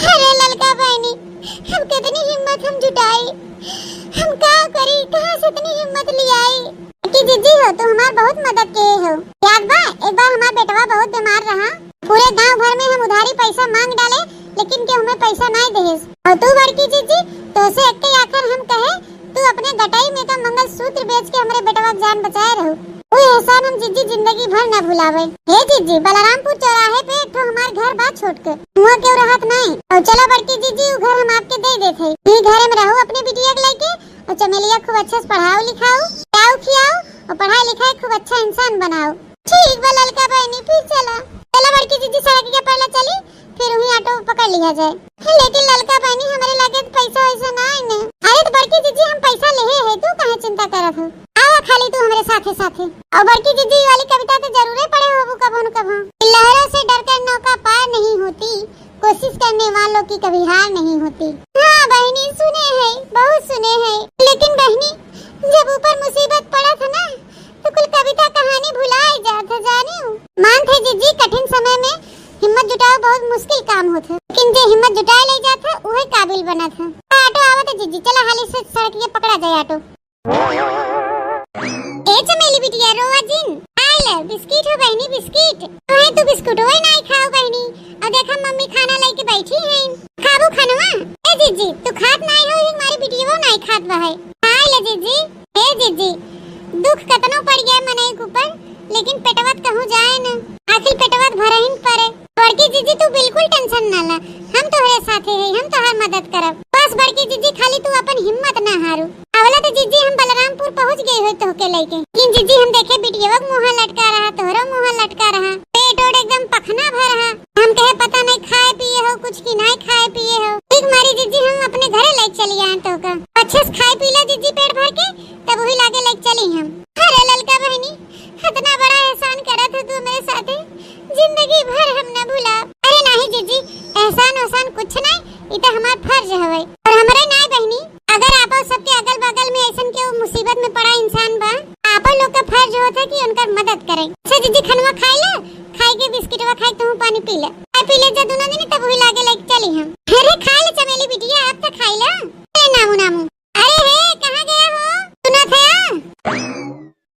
अरे ललका बहिनी, हम कितनी हिम्मत हम जुटाई, हम का करी, कहाँ से इतनी हिम्मत ले आई? कि जीजी हो, तू हमार बहुत मदद किए हो। याद बा, एक बार हमार बेटवा बहुत बीमार रहा, पूरे गांव भर में हम उधारी पैसा मांग डाले, लेकिन केहू हमें पैसा नाई देहेस। और तू बड़की जीजी, तोसे एक्के आखर हम कहे, तू अपने गटाई में का मंगलसूत्र बेच के हमरे बेटवा के जान बचाए रहू। वो एहसान हम जीजी जिंदगी भर न भुलावे। हे जीजी, बलरामपुर चौराहे पे एक ठो हमार घर बा छोट के, हुआ केहू रहत नाई। और चला बड़की जीजी, उ घर हम आपके दे देत है। ई घरे में रहू अपने बिटिया के लेके, और चमेलिया खूब अच्छा से पढ़ाओ लिखाओ, खियाओ खियाओ, और पढ़ाई लिखाई खूब अच्छा इंसान बनाओ। ठीक बा ललका बहिनी, फिर चला। चला बड़की जीजी, सड़क के पहले चली, फिर वहीं ऑटो पकड़ लिया जाए। हे, लेकिन ललका बहिनी, हमरे लगे तो पैसा वैसा ना है ने। अरे तो बड़की जीजी, हम पैसा लेहे है, तू काहे चिंता करत हो? आवा खाली तू हमरे साथे साथे। और बड़की जीजी, ई वाली कविता तो जरूरे पढ़े होबू कभो न कभो। लहरों से डरकर नौका पार नहीं होती, कोशिश करने वालों की कभी हार नहीं होती। हाँ बहिनी, सुने है, बहुत सुने है, लेकिन बहिनी, जब ऊपर मुसीबत पड़त है ना, तो कुल कविता कहानी भुलाए जात है, जानियो। मानत है जीजी, कठिन समय में हिम्मत जुटाओ बहुत मुश्किल काम होत है, लेकिन जे हिम्मत जुटाए ले जात है, उहे काबिल बनत है। ऑटो आवत है जीजी, चला हाली से सड़क के पकड़ा जाए ऑटो। ए चमेली बिटिया, रोवा जिन। आय ले, बिस्किट हो बहिनी, बिस्किट। अहे, तू बिस्कुटवे नाई खाओ बहिनी। अब देखा, मम्मी खाना लेके बैठी हैं। खाबू खानवा? ए जीजी, तू खात नाई हो, ये हमारी बिटिया नाई खात बा है। आय ले जीजी। ए जीजी, दुख कतनो पड़ गया मनई के ऊपर, लेकिन पेटवा त कहूँ जाए न। आखिर पेटवा त भरहिन परे। बड़की जीजी, तू बिल्कुल टेंशन ना ला, हम तोहरे साथे है, हम तोहार मदद करब। बस बड़की जीजी, खाली तू अपन हिम्मत ना हारू। अवला तो जीजी, हम बलरामपुर पहुँच गए होई तोहके लेके, लेकिन जीजी, हम देखे बिटियवा के मुँह लटका रहा, तोहरो मुँह लटका रहा, पेट ओट एकदम पखना भर रहा। हम कहे पता नहीं खाए पिए हो कुछ कि नहीं खाए पिए हो। ठीक मारी जीजी, हम अपने घरे लेके चली आए तोहका। अच्छे से खाए पी ला जीजी पेट भर के, तब वही लागे लेके चली हम। अरे ललका बहिनी, इतना बड़ा एहसान करत हो तू मेरे साथे, जिंदगी भर हम न भुलाब। अरे नाही जीजी, एहसान ओहसान कुछ नहीं, ई तो हमार फर्ज हवे। और हमरे नाय बहिनी, अगर आपो सबके अगल बगल में ऐसन केहू मुसीबत में पड़ा इंसान बा, आपो लोग का फर्ज होत है कि उनकर मदद करें। अच्छा जीजी, खनवा खाई ले, खाई के बिस्किटवा खाई, तू पानी पी ले, खाई पी ले जा दोनों जने, तब वही लागे लेके चली हम। अरे खाई ले चमेली बिटिया, आप तो खाई ले। ए नामू नामू, अरे हे, कहाँ गया हो? सुना था?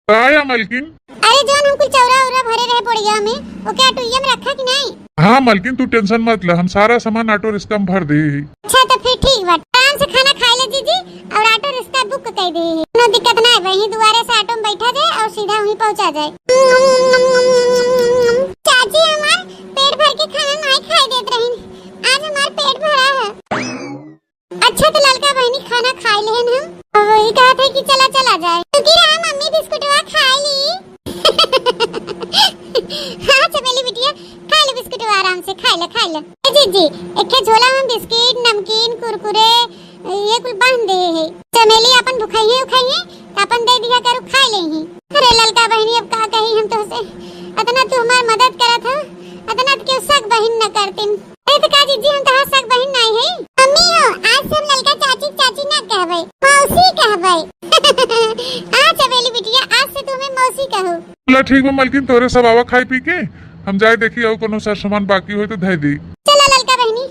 का या मलकिन? अरे जौन हम कुल चौरा उरा भरे रहे बोरिया में, ओके ऑटोइया में रखा कि नहीं? हाँ मलकिन, तू tension मत ले, हम सारा सामान ऑटो रिक्शा में भर दे ही। अच्छा तो फिर ठीक बा, आराम से खाना खाई ले जीजी, और ऑटो रिक्शा book कर दे ही। कोनो दिक्कत ना है, वहीं दुआरे से ऑटो में बैठा जाए और सीधा वहीं पहुँचा जाए। चाची हमार पेट भर के खाना नहीं खाई देत रही, आज हमार पेट भरा है। अच्छा तो ललका बहिनी खाना खाई लेहन हम। अब वही कहत है कि चला चला जाए। रुकी रहा मम्मी बिस्कुटवा खाई ली। हाँ चमेली बिटिया, खाई ले बिस्कुटवा आराम से, खाई ले, खाई ले। ए जीजी, एक झोला में बिस्किट, नमकीन, कुरकुरे, ये कुल बांध दे है। चमेली अपन भुखाई है, उखाई है, तो अपन दे दिया करू, खाई ले ही। अरे ललका बहिनी, अब का कही हम तोहसे, अतना तू हमार मदद करत हो, अतना तो केहू सग बहिन न करतिन। अरे तो का जीजी, हम तोहार सग बहिन नाई है? मम्मी हो, आज से हम ललका चाची, चाची ना कहबे, मौसी कहबे। आ चमेली बिटिया, आज से तू हमें मौसी कहो। चला ठीक बा मलकिन, तोहरे सब आवा खाई पी के, हम जाए देखी और कोनो सर सामान बाकी होई तो धै दी। चला ललका बहिनी,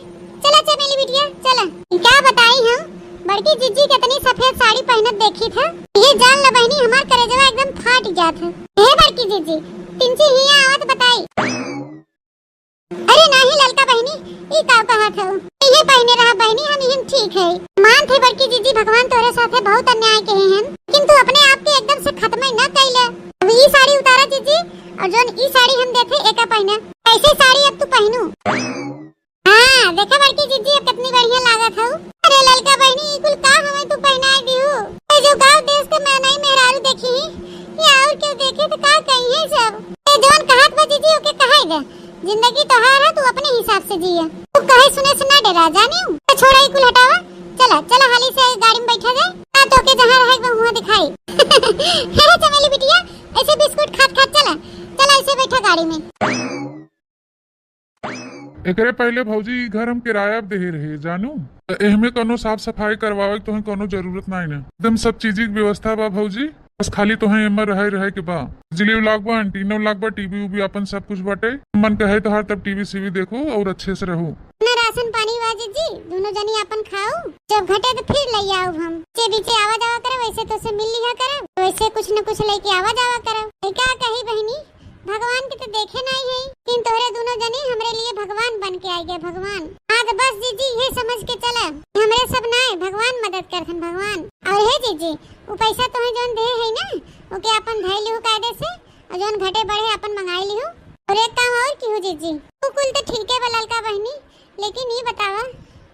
चला चमेली बिटिया, चला। का बताई हम, बड़की जीजी कितनी सफेद साड़ी पहनत देखी था, ये जान ल बहिनी, हमार करेजवा एकदम फाट जात है। हे बड़की जीजी, तिनची हिया आवत बताई। अरे नाही ललका बहिनी, ई का कहत हऊ? इहे पहिने रहा बहिनी, हम इहन ठीक है। मान थे बड़की जीजी, भगवान तोरे साथे बहुत अन्याय कहे हैं, लेकिन तू अपने आप के एकदम से खत्म ही ना कैले। अब ई साड़ी उतारा जीजी, और जौन ई साड़ी हम देथे एका पहिने। कैसे साड़ी अब तू पहनू? हाँ देखा बड़की जीजी, अब कितनी बढ़िया लागत हऊ। अरे ललका बहिनी, ई कुल का हमें तू पहनाई दिहू? ए जो गाँव देश के मैं नहीं मेहरारू देखी, या और केहू देखे तो का कही है सब? ए जौन कहत बा जीजी, ओके कहाई दे। जिंदगी तोहार है, तू अपने हिसाब से जिए। तू कहे सुने से ना डरा, जानियो? तो छोड़ा, ई कुल हटावा। चला, चला, हाली से गाड़ी में बैठा जाए। आ, तोके जहाँ रहे, वहाँ दिखाई। हे चमेली बिटिया, ऐसे बिस्कुट खात खात चला, चला, ऐसे बैठा गाड़ी में। एकरे पहले भौजी, ई घर हम किराया पे देहे रहे, जानू। त एहमे कौनो साफ सफाई करवावे के तोहे कौनो जरूरत नाई ना। एकदम सब चीज की व्यवस्था बा भौजी। बस खाली तोहे एम्मा रहे, रहे के बा। बिजली लागबा, एंटीना लागबा, टीवी उवी आपन सब कुछ बाटे। मन कहे तोहार तब टीवी सीवी देखो और अच्छे से रहो। ना राशन पानी बा जीजी, दोनों जनी आपन खाओ, जब घटे तो फिर ले आओ हम। जे बीचे आवा जावा करे, वैसे तो से मिल लिया करे, वैसे कुछ न कुछ लेके आवा जावा करे। ए का कही बहिनी, भगवान के तो देखे नाई है, लेकिन तोहरे दोनों जनी हमरे लिए भगवान बन के आई गए, भगवान। हाँ तो बस जीजी, ये समझ के चला, हमरे सब नाई, भगवान मदद करथन, भगवान। और हे जीजी, उ पैसा तोहे जौन दे है ना, ओके आपन धै लिहू कायदे से, और जौन घटे बढ़े आपन मंगाई लिहू। और एक काम और किहू जीजी, उ कुल तो ठीके बा ललका बहिनी, लेकिन ई बतावा,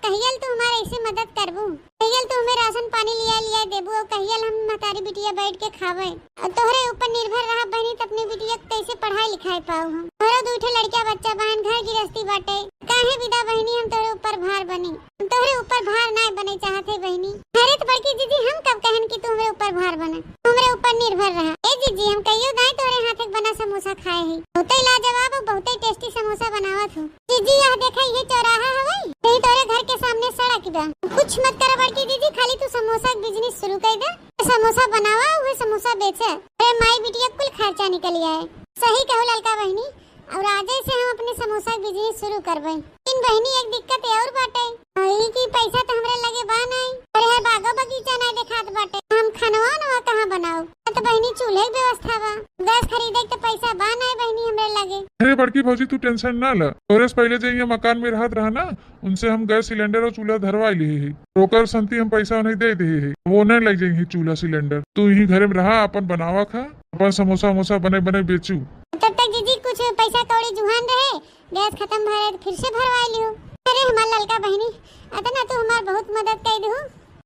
कहियल तू हमार ऐसे मदद करबू? कहियल तू हमें राशन पानी लिया लिया देबू? और कहियल हम महतारी बिटिया बैठ के खावे? और तोहरे ऊपर निर्भर रहा बहिनी, त अपने बिटिया के कैसे पढ़ाई लिखाई पाऊ हम? तोहरो दू ठे लड़किया बच्चा बहन, घर गृहस्थी बाटे, काहे विदा बहिनी हम तोहरे ऊपर भार बनी? हम तोहरे ऊपर भार नाय बने चाहत है बहिनी। अरे त बड़की जीजी, हम कब कहन कि तू हमरे ऊपर भार बने? हमरे ऊपर निर्भर रहा। ए जीजी, हम कहियो दाई तोहरे हाथे के बना समोसा खाए ही। बहुते लाजवाब और बहुते tasty समोसा बनावत हो। जीजी, यह देखा, ये चौराहा हवे, यही तोरे घर के सामने सड़क बा। कुछ मत करा बड़की जीजी, खाली तू समोसा के business शुरू कर दे। समोसा बनावा, उहे समोसा बेचे। अरे माई बिटिया कुल खर्चा निकल आए। सही कहो ललका बहिनी, और आजे से हम अपने समोसा के business शुरू करबे। लेकिन बहिनी, एक दिक्कत और बाटे, और ई कि पैसा तो हमरे लगे बा नहीं। अरे है बागो बगीचा नहीं देखात बाटे, हम खनवा उनवा कहाँ बनाऊ? तो बहिनी, चूल्हे के व्यवस्था बा, गैस खरीदे के तो पैसा बा नहीं बहिनी हमरे लगे। अरे बड़की भौजी, तू tension ना ल, तोरे से पहले जे ये मकान में रहत रहा ना, उनसे हम गैस सिलेंडर और चूल्हा धरवा लिए ही। ओकर संती हम पैसा उन्हें दे दे ही, वो नहीं ले जाइए चूल्हा सिलेंडर। तू यही घरे में रहा, अपन बनावा खा, अपन समोसा वमोसा बने बने बेचू। तब तक जीजी कुछ पैसा कौड़ी जुहान रहे, गैस खत्म भरे तो फिर से भरवा लियो। अरे हमार ललका बहिनी, अतना तू हमार बहुत मदद कर दू।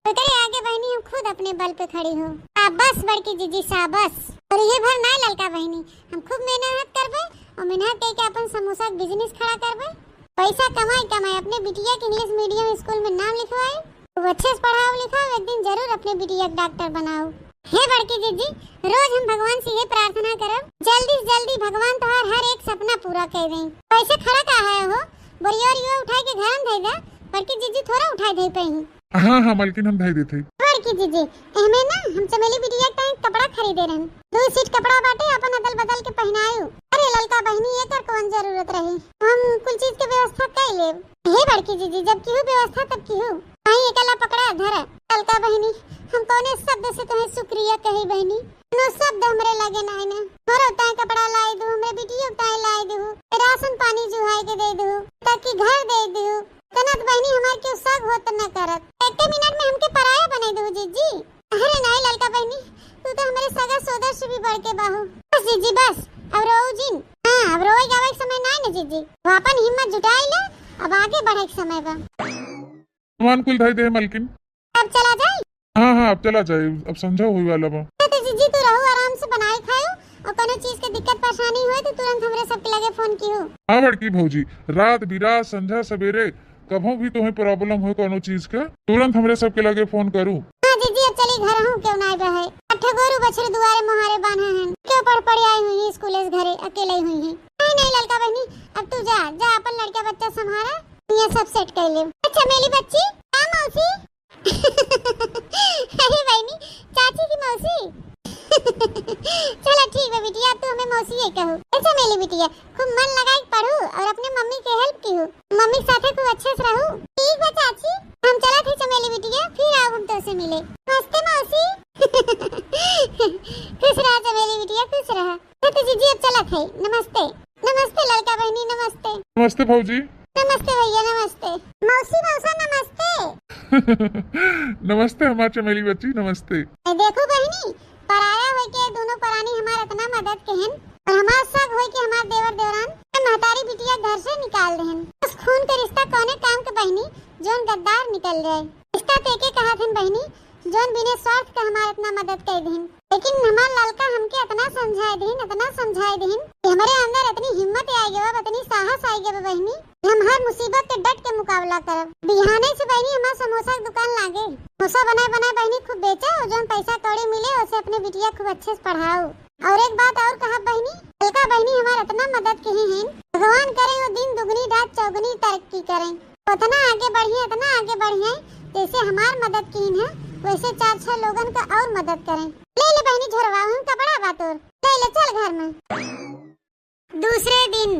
ओकरे आगे बहिनी हम खुद अपने बल पे खड़ी हो। शाबाश बड़की जीजी, शाबाश। और ये भर ना ललका बहिनी, हम खूब मेहनत करबे और मेहनत करके अपन समोसा के business खड़ा करबे। पैसा कमाई कमाई अपने बिटिया के English medium school में नाम लिखवाई, वो अच्छे से पढ़ाओ लिखाओ, एक दिन जरूर अपने बिटिया के डॉक्टर बनाओ। हे बड़की जीजी, रोज हम भगवान से ये प्रार्थना करब, जल्दी से जल्दी भगवान तोहार हर एक सपना पूरा कर दें। पैसे खड़ा का है हो, बोरिया ओरिया उठाई के घर में धई दे, बड़की जीजी थोड़ा उठाई धई पाई। हाँ, हाँ, मलकिन, हम धई देत हई। बड़की जीजी, एहमे ना हम चमेली बिटिया के ताईं कपड़ा खरीदे रहन। दू set कपड़ा बाटे, अपन अदल बदल के पहिनायु। अरे ललका बहिनी, एकर कौन जरूरत रही? हम कुल चीज के व्यवस्था कर लेब। हे बड़की जीजी, जब किहू व्यवस्था तब किहू। आई एकला पकड़ा, धरा। ललका बहिनी, हम कौने शब्द से तोहे शुक्रिया कही बहिनी? कोनो शब्द हमरे लगे नाई ना। हमरो ताई कपड़ा लाई दू, हमरे बिटियो ताई लाई दू, राशन पानी जुहाई के दे दू, ताकि घर दे दू। तना त बहिनी हमार केहू सग होत न करत। एक्के मिनट में हमके पराया बनाई दू जीजी। अरे नाई ललका बहिनी, तू तो हमरे सगा सोदर से भी बढ़ के बाहू। बस जीजी बस, अब रोऊ जिन। हाँ, अब रोए गावे के समय नाई ना जीजी। वो अपन हिम्मत जुटाई ले, अब आगे बढ़े के समय बा। सामान कुल धई दे मलकिन। अब चला जाई? हाँ, हाँ, अब चला जाई, अब संझा होई वाला बा। तो जीजी तू रहू, आराम से बनाए खायो, और कोनो चीज के दिक्कत परेशानी होए तो तुरंत हमरे सबके लगे फोन किहो। हाँ बड़की भौजी, रात बिरात संझा सबेरे कभो भी तोहे problem होए कोनो चीज के, तुरंत हमरे सबके लगे फोन करू। हाँ जीजी, अब चली घर हूँ, केहू नाई बा है। अठे गोरू बछरू दुआरे मोहारे बान्हे हैं, केहू पढ़ पढ़ आई हुई है स्कूले से घरे, अकेले ही हुई है। नहीं, नहीं ललका बहिनी, अब तू जा, जा अपन लड़का बच्चा संभारा, ये सब set कर ले। अच्छा मेरी बच्ची, हाँ मौसी। अरे बहिनी, चाची की मौसी। चला ठीक बा बिटिया, अब तू हमें मौसी ही कहू। अच्छा मेरी बिटिया, खूब मन लगाई के पढ़ू और अपने मम्मी के help किहू। मम्मी के साथे खूब अच्छे से रहू। ठीक बा चाची, हम चलत ही चमेली बिटिया, फिर आओ हम तोसे मिले। नमस्ते मौसी। खुश रहा चमेली बिटिया, खुश रहा। तो जीजी अब चलत है, नमस्ते। नमस्ते ललका बहिनी, नमस्ते। नमस्ते भौजी। नमस्ते भैया, नमस्ते। मौसी मौसा नमस्ते। नमस्ते हमार चमेली बच्ची, नमस्ते। ए, देखू बहिनी, पराया होई के दोनों परानी हमार इतना मदद केहन, और हमार सग होई के हमार देवर देवरान के महतारी बिटिया घर से निकाल देहन। बस खून के रिश्ता कौने काम के बहिनी, जौन गद्दार निकल जाए। रिश्ता तेके कहत हन बहिनी, जौन बिना स्वार्थ के हमार इतना मदद कर दीन, लेकिन हमार ललका हमके इतना समझाए दीन, इतना समझाए दीन कि हमरे अंदर इतनी हिम्मत आ गया बा, इतनी साहस आ गया बा बहिनी, कि हम हर मुसीबत के डट के मुकाबला करब। बिहाने से बहिनी हमार समोसा के दुकान लागे, समोसा बनाए बनाए बहिनी खूब बेचा और जौन पैसा कौड़ी मिले ओसे अपने बिटिया खूब अच्छे से पढ़ाओ। और एक बात और कहब बहिनी, ललका बहिनी हमार इतना मदद किहे हैं, भगवान करे वो दिन दुगनी रात चौगुनी तरक्की करें। उतना आगे बढ़िए, इतना आगे बढ़िए, जैसे हमार मदद कीन है, वैसे चार छह लोगन का और मदद करें। ले ले बहिनी झोरवा, हम कपड़ा बा तोर, ले ले चल घर में। दूसरे दिन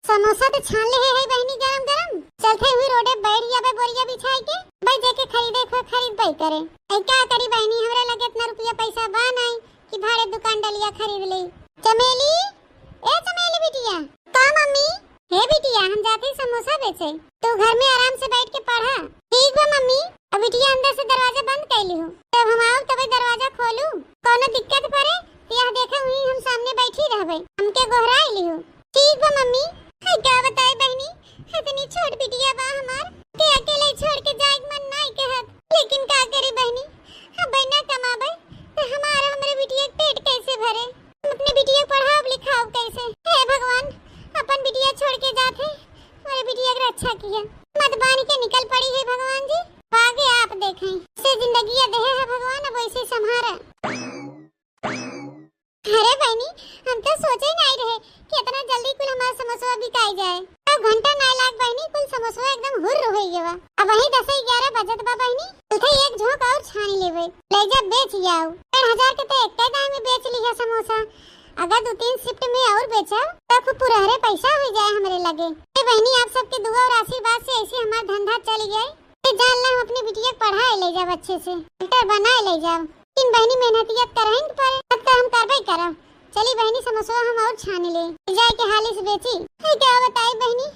समोसा तो छान ले है बहिनी गरम गरम, चलते हुई रोडे बैठ जाबे बोरिया बिछाई के, भाई जेके खरीदे को खरीद भाई करे। ऐ का करी बहिनी, हमरा लगे इतना रुपया पैसा बा नहीं कि भाड़े दुकान डलिया खरीद ले। चमेली, ए चमेली बिटिया। का मम्मी? हे बिटिया, हम जाते ही समोसा बेचे, तू घर में आराम से बैठ के पढ़ा। ठीक बा मम्मी। अब बिटिया अंदर से दरवाजा बंद कर लिहू, जब हम आऊ तबे दरवाजा खोलू। कौनो दिक्कत पड़े तो यह देखा हुई हम सामने बैठी रहबे, हमके गोहराई लिहू। ठीक बा मम्मी। है का बताई बहिनी, इतनी छोट बिटिया बा हमार, के अकेले छोड़ के जाए के मन नाई कहत, लेकिन का करी बहिनी, अब ना कमाबे तो हमार हमरे बिटिया के पेट कैसे भरे? हम अपने बिटिया के पढ़ाओ लिखाओ कैसे? हे भगवान, अपन बिटिया छोड़ के जात है, हमरे बिटिया के रक्षा किया। मत बानी के निकल पड़ी है भगवान जी, आगे आप देखें। से जिंदगी देहे है भगवान, अब वैसे संभारा। अरे बहिनी, हम तो सोचे ही नहीं रहे कि इतना जल्दी कुल हमार समोसवा बिकाई जाए। अब घंटा नाई लाग बहिनी, कुल समोसवा एकदम हुर्र हो गया। अब वही दस ग्यारह बजत बा बहिनी, उठे एक झोंक और छानी लेवे, ले जा बेच जाओ। डेढ़ हजार के तो एक दाई में बेच लिया समोसा, अगर दो तीन shift में और बेचब तो खूब पुरहरे पैसा हो जाए हमरे लगे। ए बहिनी, आप सबके दुआ और आशीर्वाद से ऐसे हमार धंधा चल जाए। ए जान ला, हम अपनी बिटिया के पढ़ाए ले जाब अच्छे से, डॉक्टर बनाए ले जाब। लेकिन बहिनी मेहनतिया करहिन पर अब तो हम करबे करब। चली बहिनी समोसवा हम और छान ले, जाए के हाली से बेची। है क्या बताई बहिनी,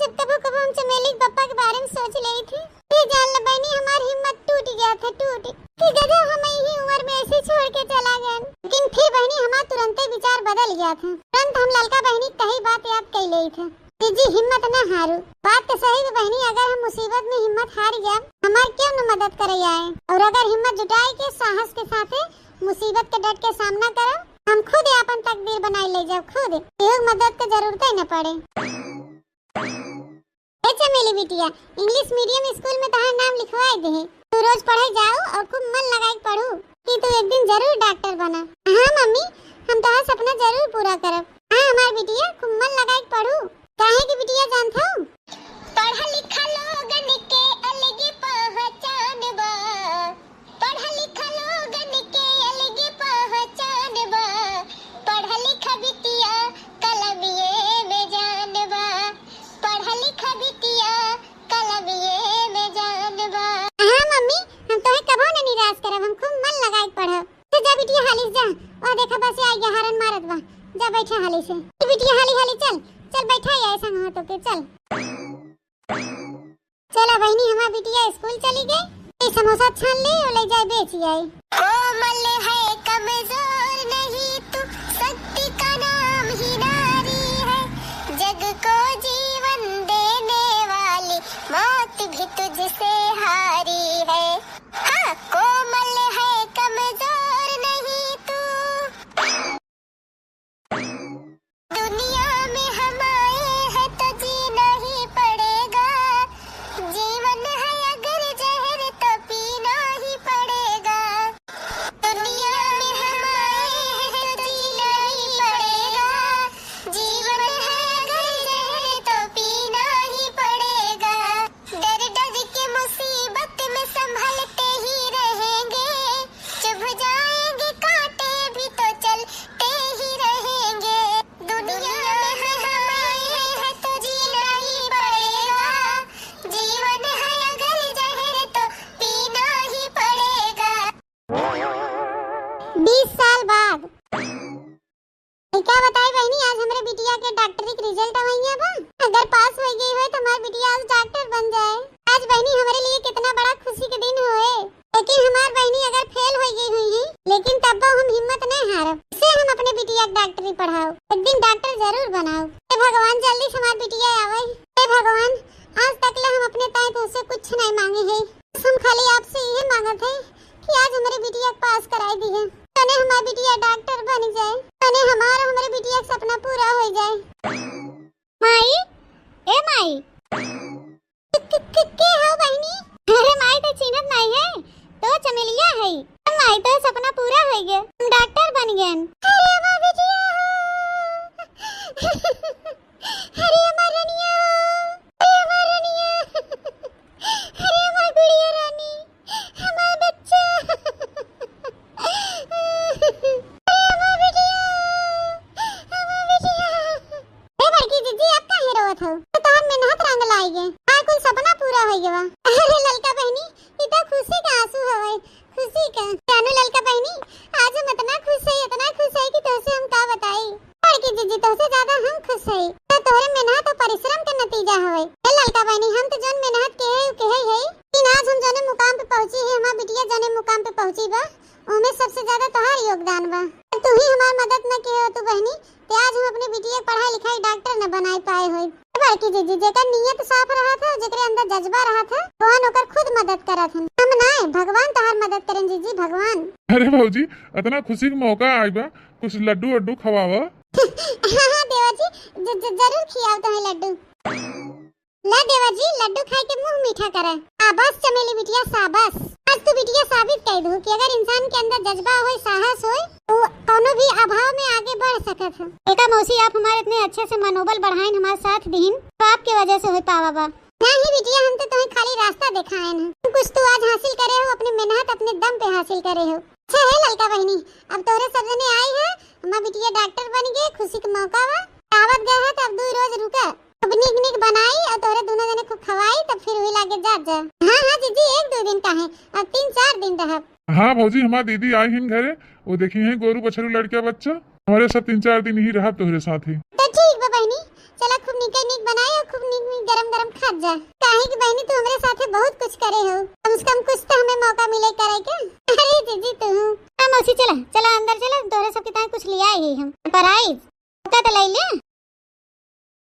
जब कबो कबो हम चमेली के पप्पा के बारे में सोच लेई थी, ये जान ले बहिनी हमार हिम्मत टूट गया था, टूट। कि गजब हम यही उम्र में ऐसे छोड़ के चला गए। लेकिन फिर बहिनी हमार तुरंते विचार बदल गया था, तुरंत हम ललका बहिनी कही बात याद कर लेई थे। जीजी हिम्मत न हारू, बात तो सही है बहिनी, अगर हम मुसीबत में हिम्मत हार गया, हमार क्यों न मदद करे आए? और अगर हिम्मत जुटाए के साहस के साथे मुसीबत के डट के सामना करब, हम खुद आपन तकदीर बनाए ले जाब, खुद। केहू के मदद के जरूरत ही न पड़े। ए चमेली बिटिया, English medium school में तहार नाम लिखवाए दे। तू रोज पढ़े जाओ और खूब मन लगाए के पढ़ू कि तू एक दिन जरूर डॉक्टर बना। हाँ मम्मी, हम तहार सपना जरूर पूरा करब। हाँ हमार बिटिया, खूब मन लगाए के पढ़ू। काहे की बिटिया जानत हऊ? पढ़ा लिखा लोगन के अलगे पहचान बा। पढ़ा लिखा लोगन के अलगे पहचान बा। पढ़ा लिखा बिटिया कलमिये में जान बा। पढ़ा लिखा बिटिया कलमिये में जान बा। हाँ मम्मी, हम तोहे कबो न निराश करब, हम खूब मन लगाए के पढ़ब। तू जा ओ देखा बस आइ गया, हारन मारत बा। जा बैठा हाली से। ए बिटिया हाली हाली चल, चल बैठा या ऐसा हो तो के चल। चला बहिनी, हमार बिटिया स्कूल चली गई, ए समोसा छान ले और ले जाए बेच आई। कोमल है, कमजोर नहीं तू, शक्ति का नाम ही नारी है। जग को जीवन देने वाली, मौत भी तुझसे हारी है। हाँ, कोमल है, कमजोर नहीं तू। दुनिया में हम आए हैं तो जीना ही पड़ेगा। जीवन है अगर जहर तो पीना ही पड़ेगा। दुनिया में हम आए हैं तो जीना ही पड़ेगा। जीवन है अगर जहर तो पीना ही पड़ेगा। डर डर के मुसीबत में संभलते ही रहेंगे, चुभ जाएंगे कांटे भी तो चलते ही रहेंगे। दुनिया में हम आए हैं तो जीना ही पड़ेगा, जीवन है अगर जहर तो पीना ही पड़ेगा। बीस साल बाद। ए, का बताई बहिनी, आज हमरे बिटिया के डॉक्टरी के रिजल्ट अवइया बा। अगर पास होइ गई होय तो हमार बिटिया आज डॉक्टर बन जाए। आज बहिनी हमरे लिए कितना बड़ा खुशी के दिन होए, लेकिन हमार बहिनी अगर फेल होइ गई हुई है, लेकिन तब हम हिम्मत नहीं हारब, से हम अपने बिटिया के डॉक्टरी पढ़ाओ, एक दिन डॉक्टर जरूर बनाओ। हे भगवान, जल्दी से हमार बिटिया आवे। हे भगवान, आज तक ले हम अपने ताई तो से कुछ नहीं मांगे है, बस हम खाली आपसे ये मांगत है कि आज हमरे बिटिया के पास कराई दी है, तने हमार बिटिया डॉक्टर बन जाए, तने हमार हमरे बिटिया के सपना पूरा हो जाए। माई, ए माई। के, के, के, के हो बहिनी? अरे माई, तो चिन्हत नहीं है, तो चमेलिया है। माई, तो सपना पूरा हो गया, हम डॉक्टर बन गए। अरे हमार बिटिया हो। अरे हमार रनिया हो। अरे हमार रनिया। अरे हमार गुड़िया रानी, हमार बच्चा। अरे हमार बिटिया, हमार बिटिया। ए बड़की जीजी, अब काहे रोवत हो? तो तोहर मेहनत रंग लाई गे। हाँ, कुल सपना पूरा हो गवा। अरे ललका बहिनी, ई तो खुशी का आंसू हवे, खुशी का। जानू ललका बहिनी, आज हम इतना खुश है, इतना खुश है कि तोहसे हम का बताई। बड़की जीजी, तोहसे ज्यादा हम खुश है। तो तोहरे मेहनत और परिश्रम के नतीजा हवे। ए ललका बहिनी, हम तो जौन मेहनत के है, उ के है, है। लेकिन आज हम जौने मुकाम पे पहुँची है, हमार बिटिया जौने मुकाम पे पहुँची बा, ओमे सबसे ज्यादा तोहार योगदान बा। तू ही हमार मदद न किहे हो तू बहिनी, ते आज हम अपने बिटिया के पढ़ाई लिखाई डॉक्टर न बनाए पाए होई। ए बड़की जीजी, जेकर नीयत साफ रहत है, जेकरे अंदर जज्बा रहत है, भगवान ओकर खुद मदद करत हन। हम नाय, भगवान तोहार मदद करें जीजी, भगवान। अरे भौजी, इतना खुशी के मौका आइबा, कुछ लड्डू वड्डू खवावा। हाँ, हाँ देवा जी, ज-, ज-, जरूर खियाओ तुम्हें लड्डू। ला देवा जी, लड्डू खाए के मुंह मीठा करा। आ बस चमेली बिटिया, शाबाश। आज तू बिटिया साबित कर दू कि अगर इंसान के अंदर जज्बा होए, साहस होए, तो कौनो भी अभाव में आगे बढ़ सकत है। एका मौसी, आप हमारे इतने अच्छे से मनोबल बढ़ाइन, हमारे साथ दीन, तो आपके वजह से हो पावा बा। नहीं बिटिया, हम तो तुम्हें खाली रास्ता दिखाएन है। कुछ तू आज हासिल करे हो, अपनी मेहनत अपने दम पे हासिल करे हो। अच्छा है ललका बहिनी, अब तोहरे सब जने आई है, हमार बिटिया डॉक्टर बन गए, खुशी के मौका बा। आवत गए है तो अब दू रोज रुका, खूब नीक नीक बनाई और तोहरे दोनों जने खूब खवाई, तब फिर वही लागे जात जा। हाँ, हाँ जीजी, एक दो दिन का है, अब तीन चार दिन रहब। हाँ भौजी, हमार दीदी आई हिन घरे, वो देखी हैं गोरू बछरू लड़का बच्चा, हमारे सब तीन चार दिन ही रहब तोहरे साथ ही। तो ठीक बा बहिनी, चला खूब नीक नीक बनाई और खूब नीक नीक गरम गरम खात जा। काहे कि बहिनी तू हमरे साथे बहुत कुछ करे हो, कम से कम कुछ तो हमें मौका मिले करे के। अरे जीजी तू। हाँ मौसी चला, चला अंदर चला, तोहरे सबके ताई कुछ लिया ही हम। प्राइज। मौका तो ले ले।